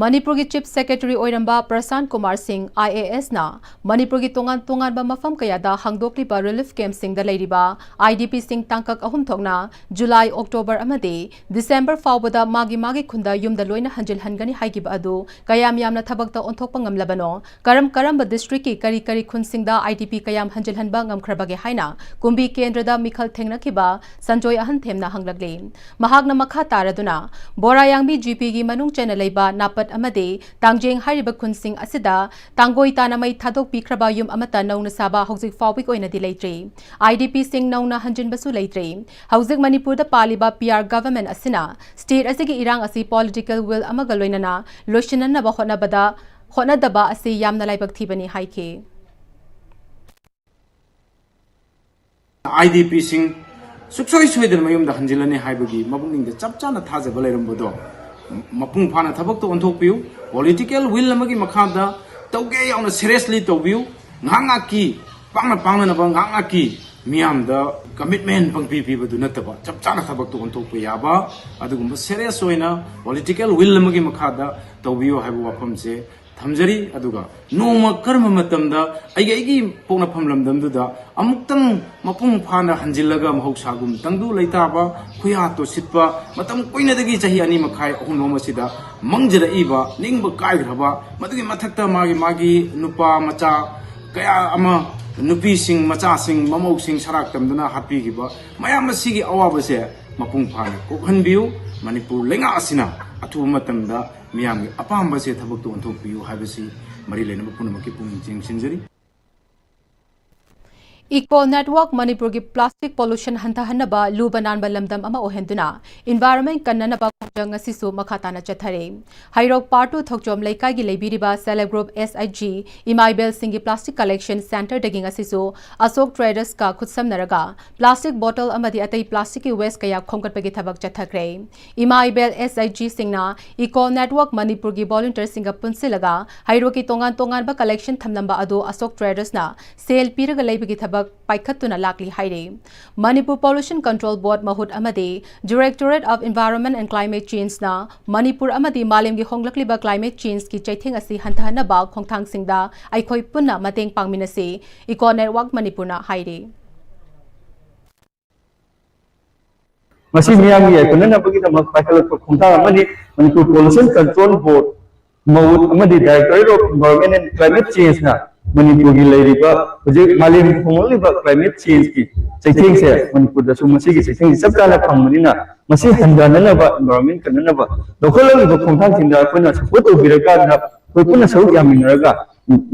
ꯃꯅꯤꯄꯨꯔꯒꯤ ꯆꯤꯐ ꯁꯦꯀ꯭ꯔꯦꯇꯔꯤ ꯑꯣꯏꯔꯝꯕ ꯄ꯭ꯔꯁꯥꯟ ꯀꯨꯃꯥꯔ ꯁꯤꯡ, ꯑꯥꯏ ꯑꯦ ꯑꯦꯁꯅ ꯃꯅꯤꯄꯨꯔꯒꯤ ꯇꯣꯉꯥꯟ ꯇꯣꯉꯥꯟꯕ ꯃꯐꯝ ꯀꯌꯥꯗ ꯍꯥꯡꯗꯣꯛꯂꯤꯕ ꯔꯤꯂꯤꯐ ꯀꯦꯝꯞꯁꯤꯡꯗ ꯂꯩꯔꯤꯕ ꯑꯥꯏ ꯗꯤ ꯄꯤꯁꯤꯡ ꯇꯥꯡꯀꯛ ꯑꯍꯨꯝ ꯊꯣꯛꯅ ꯖꯨꯂꯥꯏ, ꯑꯣꯛꯇꯣꯕꯔ ꯑꯃꯗꯤ ꯗꯤꯁꯦꯝꯕꯔ ꯐꯥꯎꯕꯗ ꯃꯥꯒꯤ ꯃꯥꯒꯤ ꯈꯨꯟꯗ ꯌꯨꯝꯗ ꯂꯣꯏꯅ ꯍꯟꯖꯤꯜꯍꯟꯒꯅꯤ ꯍꯥꯏꯈꯤꯕ ꯑꯗꯨ ꯀꯌꯥꯝ ꯌꯥꯝꯅ ꯊꯕꯛꯇ ꯑꯣꯟꯊꯣꯛꯄ ꯉꯝꯂꯕꯅꯣ? ꯀꯔꯝ ꯀꯔꯝꯕ ꯗꯤꯁꯇ꯭ꯔꯤꯛꯀꯤ ꯀꯔꯤ ꯀꯔꯤ ꯈꯨꯟꯁꯤꯡꯗ ꯑꯥꯏ ꯗꯤ ꯄꯤ ꯀꯌꯥꯝ ꯍꯟꯖꯤꯜꯍꯟꯕ ꯉꯝꯈ꯭ꯔꯕꯒꯦ ꯍꯥꯏꯅ ꯀꯨꯝꯕꯤ ꯀꯦꯟꯗ꯭ꯔꯗ ꯃꯤꯈꯜ ꯊꯦꯡꯅꯈꯤꯕ ꯁꯟꯖꯣꯏ ꯑꯍꯟꯊꯦꯝꯅ ꯍꯪꯂꯛꯂꯤ꯫ ꯃꯍꯥꯛꯅ ꯃꯈꯥ ꯇꯥꯔꯗꯨꯅ ꯕꯣꯔꯥꯌꯥꯡꯕꯤ ꯖꯤ ꯄꯤꯒꯤ ꯃꯅꯨꯡ ꯆꯟꯅ ꯂꯩꯕ ꯅꯥꯄꯠ ꯑꯃꯗꯤ ꯇꯥꯡꯖꯦꯡ ꯍꯥꯏꯔꯤꯕ ꯈꯨꯟꯁꯤꯡ ꯑꯁꯤꯗ ꯇꯥꯡꯒꯣꯏ ꯇꯥꯅ ꯃꯩ ꯊꯥꯗꯣꯛꯄꯤꯈ꯭ꯔꯕ ꯌꯨꯝ ꯑꯃꯠꯇ ꯅꯧꯅ ꯁꯥꯕ ꯍꯧꯖꯤꯛ ꯐꯥꯎꯕꯒꯤ ꯑꯣꯏꯅꯗꯤ ꯂꯩꯇ꯭ꯔꯤ꯫ ꯑꯥꯏ ꯗꯤ ꯄꯤꯁꯤꯡ ꯅꯧꯅ ꯍꯟꯖꯤꯟꯕꯁꯨ ꯂꯩꯇ꯭ꯔꯤ꯫ ꯍꯧꯖꯤꯛ ꯃꯅꯤꯄꯨꯔꯗ ꯄꯥꯜꯂꯤꯕ ꯄꯤ ꯑꯥꯔ ꯒꯚꯔꯟꯃꯦꯟꯠ ꯑꯁꯤꯅ ꯁ꯭ꯇꯦꯠ ꯑꯁꯤꯒꯤ ꯏꯔꯥꯡ ꯑꯁꯤ ꯄꯣꯂꯤꯇꯤꯀꯦꯜ ꯋꯤꯜ ꯑꯃꯒ ꯂꯣꯏꯅꯅ ꯂꯣꯏꯁꯤꯟꯅꯅꯕ ꯍꯣꯠꯅꯕꯗ, ꯍꯣꯠꯅꯗꯕ ꯑꯁꯤ ꯌꯥꯝꯅ ꯂꯥꯏꯕꯛ ꯊꯤꯕꯅꯤ ꯍꯥꯏꯈꯤ꯫ ꯑꯥꯏ ꯗꯤ ꯄꯤꯁꯤꯡ ꯁꯨꯛꯁꯣꯏ ꯁꯣꯏꯗꯅ ꯃꯌꯨꯝꯗ ꯍꯟꯖꯤꯜꯂꯅꯤ ꯍꯥꯏꯕꯒꯤ ꯃꯄꯨꯛꯅꯤꯡꯗ ꯆꯞ ꯆꯥꯅ ꯊꯥꯖꯕ ꯂꯩꯔꯝꯕꯗꯣ ꯃꯄꯨꯡ ꯐꯥꯅ ꯊꯕꯛꯇ ꯑꯣꯟꯊꯣꯛꯄꯤꯌꯨ꯫ ꯄꯣꯂꯤꯇꯤꯀꯦꯜ ꯋꯤꯜ ꯑꯃꯒꯤ ꯃꯈꯥꯗ ꯇꯧꯒꯦ ꯌꯥꯎꯅ ꯁꯦꯔꯤꯌꯁꯂꯤ ꯇꯧꯕꯤꯌꯨ꯫ ꯉꯥꯏꯍꯥꯛ ꯉꯥꯏꯍꯥꯛꯀꯤ ꯄꯥꯡꯅ ꯄꯥꯡꯅꯅꯕ ꯉꯥꯏꯍꯥꯛ ꯉꯥꯏꯍꯥꯛꯀꯤ ꯃꯤꯌꯥꯝꯗ ꯀꯃꯤꯠꯃꯦꯟ ꯄꯪꯄꯤ ꯄꯤꯕꯗꯨ ꯅꯠꯇꯕ ꯆꯞ ꯆꯥꯅ ꯊꯕꯛꯇ ꯑꯣꯟꯊꯣꯛꯄ ꯌꯥꯕ ꯑꯗꯨꯒꯨꯝꯕ ꯁꯦꯔꯤꯌꯁ ꯑꯣꯏꯅ ꯄꯣꯂꯤꯇꯤꯀꯦꯜ ꯋꯤꯜ ꯑꯃꯒꯤ ꯃꯈꯥꯗ ꯇꯧꯕꯤꯌꯨ ꯍꯥꯏꯕ ꯋꯥꯐꯝꯁꯦ ꯊꯝꯖꯔꯤ꯫ ꯑꯗꯨꯒ ꯅꯣꯡꯃ ꯀꯔꯝꯕ ꯃꯇꯝꯗ ꯑꯩꯒꯤ ꯑꯩꯒꯤ ꯄꯣꯛꯅꯐꯝ ꯂꯝꯗꯝꯗꯨꯗ ꯑꯃꯨꯛꯇꯪ ꯃꯄꯨꯡ ꯐꯥꯅ ꯍꯟꯖꯤꯜꯂꯒ ꯃꯍꯧꯁꯥꯒꯨꯝ ꯇꯪꯗꯨ ꯂꯩꯇꯥꯕ, ꯈꯨꯌꯥ ꯇꯣꯁꯤꯠꯄ, ꯃꯇꯝ ꯀꯨꯏꯅꯗꯒꯤ ꯆꯍꯤ ꯑꯅꯤ ꯃꯈꯥꯏ ꯑꯍꯨꯝ ꯂꯣꯝ ꯑꯁꯤꯗ ꯃꯪꯖꯔꯛꯏꯕ ꯅꯤꯡꯕ ꯀꯥꯏꯈ꯭ꯔꯕ, ꯃꯗꯨꯒꯤ ꯃꯊꯛꯇ ꯃꯥꯒꯤ ꯃꯥꯒꯤ ꯅꯨꯄꯥ ꯃꯆꯥ ꯀꯌꯥ ꯑꯃ, ꯅꯨꯄꯤꯁꯤꯡ, ꯃꯆꯥꯁꯤꯡ, ꯃꯃꯧꯁꯤꯡ ꯁꯔꯥꯛ ꯇꯝꯗꯨꯅ ꯍꯥꯠꯄꯤꯈꯤꯕ, ꯃꯌꯥꯝ ꯑꯁꯤꯒꯤ ꯑꯋꯥꯕꯁꯦ ꯃꯄꯨꯡ ꯐꯥꯅ ꯀꯣꯛꯍꯟꯕꯤꯌꯨ꯫ ꯃꯅꯤꯄꯨꯔ ꯂꯩꯉꯥꯛ ꯑꯁꯤꯅ ꯑꯊꯨꯕ ꯃꯇꯝꯗ ꯃꯤꯌꯥꯝꯒꯤ ꯑꯄꯥꯝꯕꯁꯦ ꯊꯕꯛꯇ ꯑꯣꯟꯊꯣꯛꯄꯤꯌꯨ ꯍꯥꯏꯕꯁꯤ ꯃꯔꯤ ꯂꯩꯅꯕ ꯄꯨꯝꯅꯃꯛꯀꯤ ꯄꯨꯛꯅꯤꯡ ꯆꯤꯡꯁꯤꯟꯖꯔꯤ꯫ ꯏꯀꯣ ꯅꯦꯠꯋꯥꯔꯛ ꯃꯅꯤꯄꯨꯔꯒꯤ ꯄ꯭ꯂꯥꯁꯇꯤꯛ ꯄꯣꯂꯨꯁꯟ ꯍꯟꯊꯍꯟꯅꯕ ꯂꯨꯕ ꯅꯥꯟꯕ ꯂꯝꯗꯝ ꯑꯃ ꯑꯣꯏꯍꯟꯗꯨꯅ ꯏꯟꯚꯥꯏꯔꯣꯟꯃꯦꯟ ꯀꯟꯅꯅꯕ ꯈꯣꯡꯖꯪ ꯉꯁꯤꯁꯨ ꯃꯈꯥ ꯇꯥꯅ ꯆꯠꯊꯔꯤ꯫ ꯍꯩꯔꯣꯛ ꯄꯥꯔꯠ ꯇꯨ ꯊꯣꯛꯆꯣꯝ ꯂꯩꯀꯥꯏꯒꯤ ꯂꯩꯕꯤꯔꯤꯕ ꯁꯦꯜꯐ ꯍꯦꯜꯞ ꯒ꯭ꯔꯨꯞ ꯑꯦꯁ ꯑꯩꯆ ꯖꯤ ꯏꯃꯥ ꯏꯕꯦꯜꯁꯤꯡꯒꯤ ꯄ꯭ꯂꯥꯁꯇꯤꯛ ꯀꯂꯦꯛꯁꯟ ꯁꯦꯟꯇꯔꯗꯒꯤ ꯉꯁꯤꯁꯨ ꯑꯁꯣꯛ ꯇ꯭ꯔꯦꯗꯔꯁꯀ ꯈꯨꯠꯁꯝꯅꯔꯒ ꯄ꯭ꯂꯥꯁꯇꯤꯛ ꯕꯣꯇꯜ ꯑꯃꯗꯤ ꯑꯇꯩ ꯄ꯭ꯂꯥꯁꯇꯤꯛꯀꯤ ꯋꯦꯁ ꯀꯌꯥ ꯈꯣꯝꯒꯠꯄꯒꯤ ꯊꯕꯛ ꯆꯠꯊꯈ꯭ꯔꯦ꯫ ꯏꯃꯥ ꯏꯕꯦꯜ ꯑꯦꯁ ꯑꯩꯆ ꯖꯤꯁꯤꯡꯅ ꯏꯀꯣ ꯅꯦꯠꯋꯥꯔꯛ ꯃꯅꯤꯄꯨꯔꯒꯤ ꯚꯣꯂꯨꯟꯇꯤꯌꯔꯁꯤꯡꯒ ꯄꯨꯟꯁꯤꯜꯂꯒ ꯍꯩꯔꯣꯛꯀꯤ ꯇꯣꯉꯥꯟ ꯇꯣꯉꯥꯟꯕ ꯀꯂꯦꯛꯁꯟ ꯊꯝꯂꯝꯕ ꯑꯗꯨ ꯑꯁꯣꯛ ꯇ꯭ꯔꯦꯗꯔꯁꯅ ꯁꯦꯜ ꯄꯤꯔꯒ ꯂꯩꯕꯒꯤ ꯊꯕꯛ ꯄꯥꯏꯈꯠꯇꯨꯅ ꯂꯥꯛꯂꯤ ꯍꯥꯏꯔꯤ꯫ ꯃꯅꯤꯄꯨꯔ ꯄꯣꯂꯨꯁꯟ ꯀꯟꯇ꯭ꯔꯣꯜ ꯕꯣꯔꯗ ꯃꯍꯨꯠ ꯑꯃꯗꯤ Directorate of Environment and Climate Changeꯅ Manipur ꯑꯃꯗꯤ ꯃꯥꯂꯦꯝꯒꯤ ꯍꯣꯡꯂꯛꯂꯤꯕ ꯀ꯭ꯂꯥꯏꯃꯦꯠ ꯆꯦꯟꯖꯀꯤ ꯆꯩꯊꯦꯡ ꯑꯁꯤ ꯍꯟꯊꯍꯟꯅꯕ ꯈꯣꯡꯊꯥꯡꯁꯤꯡꯗ ꯑꯩꯈꯣꯏ ꯄꯨꯟꯅ ꯃꯇꯦꯡ ꯄꯥꯡꯃꯤꯟꯅꯁꯤ, ꯏꯀꯣ ꯅꯦꯠꯋꯥꯔꯛ ꯃꯅꯤꯄꯨꯔꯅ ꯍꯥꯏꯔꯤ꯫ ꯃꯁꯤ ꯃꯤꯌꯥꯝꯒꯤ ꯌꯥꯏꯐꯅꯅꯕꯒꯤꯗꯃꯛ ꯄꯥꯏꯈꯠꯂꯛꯄ ꯈꯣꯡꯊꯥꯡ ꯑꯃꯅꯤ꯫ ꯃꯅꯤꯄꯨꯔ ꯄꯣꯂꯨꯁꯟ ꯀꯟꯇ꯭ꯔꯣꯜ ꯕꯣꯔꯗ ꯃꯍꯨꯠ ꯑꯃꯗꯤ Directorate of Environment and Climate Changeꯅ ꯃꯅꯤꯄꯨꯔꯒꯤ ꯂꯩꯔꯤꯕ ꯍꯧꯖꯤꯛ ꯃꯥꯂꯦꯝꯒꯤ ꯍꯣꯡꯂꯛꯂꯤꯕ ꯀ꯭ꯂꯥꯏꯃꯦꯠ ꯆꯦꯟꯖꯀꯤ ꯆꯩꯊꯦꯡꯁꯦ ꯃꯅꯤꯄꯨꯔꯗꯁꯨ ꯃꯁꯤꯒꯤ ꯆꯩꯊꯦꯡꯁꯦ ꯆꯞ ꯆꯥꯅ ꯐꯪꯕꯅꯤꯅ, ꯃꯁꯤ ꯍꯟꯊꯅꯅꯕ, ꯏꯟꯚꯥꯏꯔꯣꯟꯃꯦꯟ ꯀꯟꯅꯅꯕ ꯂꯧꯈꯠꯂꯛꯂꯤꯕ ꯈꯣꯡꯊꯥꯡꯁꯤꯡꯗ ꯑꯩꯈꯣꯏꯅ ꯁꯞꯄꯣꯔꯠ ꯇꯧꯕꯤꯔꯀꯥꯟꯗ ꯑꯩꯈꯣꯏ ꯄꯨꯟꯅ ꯁꯔꯨꯛ ꯌꯥꯃꯤꯟꯅꯔꯒ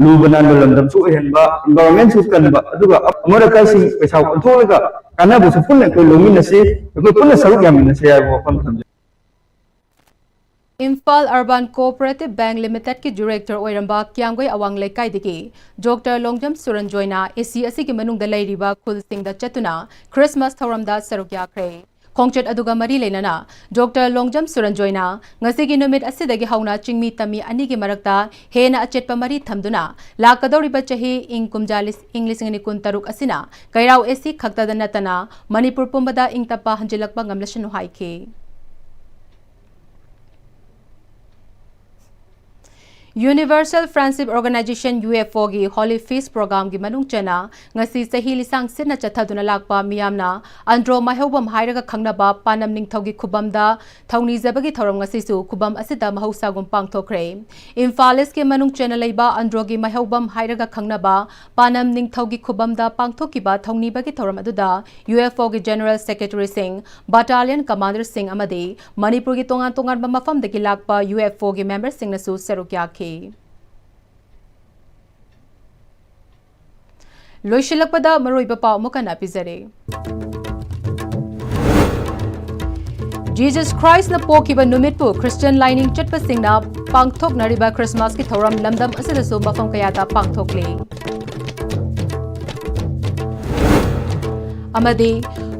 ꯂꯨꯕ ꯅꯥꯟꯕ ꯂꯝꯗꯝꯁꯨ ꯑꯣꯏꯍꯟꯕ, ꯏꯟꯚꯥꯏꯔꯣꯟꯃꯦꯟꯁꯨ ꯀꯟꯕ, ꯑꯗꯨꯒ ꯑꯃꯣꯠ ꯑꯀꯥꯏꯁꯤꯡ ꯄꯩꯁꯥ ꯑꯣꯟꯊꯣꯛꯂꯒ ꯀꯥꯟꯅꯕꯁꯨ ꯄꯨꯟꯅ ꯑꯩꯈꯣꯏ ꯂꯧꯃꯤꯟꯅꯁꯤ, ꯑꯩꯈꯣꯏ ꯄꯨꯟꯅ ꯁꯔꯨꯛ ꯌꯥꯃꯤꯟꯅꯁꯤ ꯍꯥꯏꯕ ꯋꯥꯐꯝ ꯊꯝꯖꯩ꯫ ꯏꯝꯐꯥꯜ ꯑꯔꯕꯥꯟ ꯀꯣꯑꯣꯄꯔꯦꯇꯤꯚ ꯕꯦꯡꯛ ꯂꯤꯃꯤꯇꯦꯗꯀꯤ ꯗꯤꯔꯦꯛꯇꯔ ꯑꯣꯏꯔꯝꯕ ꯀꯤꯌꯥꯝꯒꯩ ꯑꯋꯥꯡ ꯂꯩꯀꯥꯏꯗꯒꯤ ꯗꯣꯛꯇꯔ ꯂꯣꯡꯖꯝ ꯁꯨꯔꯟꯖꯣꯏꯅ ꯑꯦꯁꯤ ꯑꯁꯤꯒꯤ ꯃꯅꯨꯡꯗ ꯂꯩꯔꯤꯕ ꯈꯨꯜꯁꯤꯡꯗ ꯆꯠꯇꯨꯅ ꯈ꯭ꯔꯤꯁꯃꯥꯁ ꯊꯧꯔꯝꯗ ꯁꯔꯨꯛ ꯌꯥꯈ꯭ꯔꯦ꯫ ꯈꯣꯡꯆꯠ ꯑꯗꯨꯒ ꯃꯔꯤ ꯂꯩꯅꯅ ꯗꯣꯛꯇꯔ ꯂꯣꯡꯖꯝ ꯁꯨꯔꯟꯖꯣꯏꯅ ꯉꯁꯤꯒꯤ ꯅꯨꯃꯤꯠ ꯑꯁꯤꯗꯒꯤ ꯍꯧꯅ ꯆꯤꯡꯃꯤ ꯇꯝꯃꯤ ꯑꯅꯤꯒꯤ ꯃꯔꯛꯇ ꯍꯦꯟꯅ ꯑꯆꯦꯠꯄ ꯃꯔꯤ ꯊꯝꯗꯨꯅ ꯂꯥꯛꯀꯗꯧꯔꯤꯕ ꯆꯍꯤ ꯏꯪ ꯀꯨꯝꯖꯥ ꯂꯤꯁ-, ꯏꯪ ꯂꯤꯁꯤꯡ ꯑꯅꯤ ꯀꯨꯟ ꯇꯔꯨꯛ ꯑꯁꯤꯅ ꯀꯩꯔꯥꯎ ꯑꯦꯁꯤ ꯈꯛꯇꯗ ꯅꯠꯇꯅ ꯃꯅꯤꯄꯨꯔ ꯄꯨꯝꯕꯗ ꯏꯪ ꯇꯞꯄ ꯍꯟꯖꯤꯜꯂꯛꯄ ꯉꯝꯂꯁꯅꯨ ꯍꯥꯏꯈꯤ꯫ Universal Friendship Organization, UFO ꯒꯤ Holy Feast Program ꯒꯤ ꯃꯅꯨꯡ ꯆꯟꯅ ꯉꯁꯤ ꯆꯍꯤ ꯂꯤꯁꯥꯡ ꯁꯤꯠꯅ ꯆꯠꯊꯗꯨꯅ ꯂꯥꯛꯄ ꯃꯤꯌꯥꯝꯅ ꯑꯟꯗ꯭ꯔꯣ ꯃꯥꯏꯍꯧꯕꯝ ꯍꯥꯏꯔꯒ ꯈꯪꯅꯕ ꯄꯥꯅꯝ ꯅꯤꯡꯊꯧꯒꯤ ꯈꯨꯕꯝꯗ ꯊꯧꯅꯤꯖꯕꯒꯤ ꯊꯧꯔꯝ ꯉꯁꯤꯁꯨ ꯈꯨꯕꯝ ꯑꯁꯤꯗ ꯃꯍꯧꯁꯥꯒꯨꯝ ꯄꯥꯡꯊꯣꯛꯈ꯭ꯔꯦ꯫ ꯏꯝꯐꯥꯜ ꯏꯁꯀꯤ ꯃꯅꯨꯡ ꯆꯟꯅ ꯂꯩꯕ ꯑꯟꯗ꯭ꯔꯣꯒꯤ ꯃꯥꯏꯍꯧꯕꯝ ꯍꯥꯏꯔꯒ ꯈꯪꯅꯕ ꯄꯥꯅꯝ ꯅꯤꯡꯊꯧꯒꯤ ꯈꯨꯕꯝꯗ ꯄꯥꯡꯊꯣꯛꯈꯤꯕ ꯊꯧꯅꯤꯕꯒꯤ ꯊꯧꯔꯝ ꯑꯗꯨꯗ UFO ꯒꯤ General Secretary ꯁꯤꯡ, Battalion Commander ꯁꯤꯡ ꯑꯃꯗꯤ ꯃꯅꯤꯄꯨꯔꯒꯤ ꯇꯣꯉꯥꯟ ꯇꯣꯉꯥꯟꯕ ꯃꯐꯝꯗꯒꯤ ꯂꯥꯛꯄ UFO ꯒꯤ member ꯁꯤꯡꯅꯁꯨ ꯁꯔꯨꯛ ꯌꯥꯈꯤ꯫ ꯂꯣꯏꯁꯤꯜꯂꯛꯄꯗ ꯃꯔꯨꯑꯣꯏꯕ ꯄꯥꯎ ꯑꯃꯨꯛ ꯍꯟꯅ ꯄꯤꯖꯔꯦ꯫ Jesus Christ ꯅ ꯄꯣꯛꯈꯤꯕ ꯅꯨꯃꯤꯠꯄꯨ Christian ꯂꯥꯏꯅꯤꯡ ꯆꯠꯄꯁꯤꯡꯅ ꯄꯥꯡꯊꯣꯛꯅꯔꯤꯕ Christmas ꯀꯤ ꯊꯧꯔꯝ ꯂꯝꯗꯝ ꯑꯁꯤꯗꯁꯨ ꯃꯐꯝ ꯀꯌꯥꯗ ꯄꯥꯡꯊꯣꯛꯂꯤ꯫ ꯑꯃꯗꯤ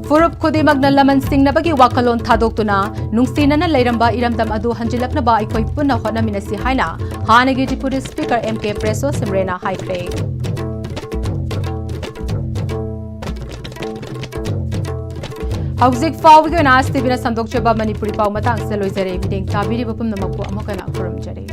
ꯐꯨꯔꯨꯞ ꯈꯨꯗꯤꯡꯃꯛꯅ ꯂꯃꯟ ꯁꯤꯡꯅꯕꯒꯤ ꯋꯥꯈꯜꯂꯣꯟ ꯊꯥꯗꯣꯛꯇꯨꯅ ꯅꯨꯡꯁꯤꯅꯅ ꯂꯩꯔꯝꯕ ꯏꯔꯝꯗꯝ ꯑꯗꯨ ꯍꯟꯖꯤꯜꯂꯛꯅꯕ ꯑꯩꯈꯣꯏ ꯄꯨꯟꯅ ꯍꯣꯠꯅꯃꯤꯟꯅꯁꯤ ꯍꯥꯏꯅ ꯍꯥꯟꯅꯒꯤ Deputy Speaker M K Presso Simre ꯅ ꯍꯥꯏꯈ꯭ꯔꯦ꯫ ꯍꯧꯖꯤꯛ ꯐꯥꯎꯕꯒꯤ ꯑꯣꯏꯅ ꯑꯥꯏ ꯑꯦꯁ ꯇꯤ ꯚꯤ ꯅ ꯁꯟꯗꯣꯛꯆꯕ ꯃꯅꯤꯄꯨꯔꯤ ꯄꯥꯎ ꯃꯇꯥꯡꯁꯤꯗ ꯂꯣꯏꯖꯔꯦ꯫ ꯃꯤꯠꯌꯦꯡ ꯇꯥꯕꯤꯔꯤꯕ ꯄꯨꯝꯅꯃꯛꯄꯨ ꯑꯃꯨꯛ ꯍꯟꯅ ꯈꯨꯔꯨꯝꯖꯔꯤ꯫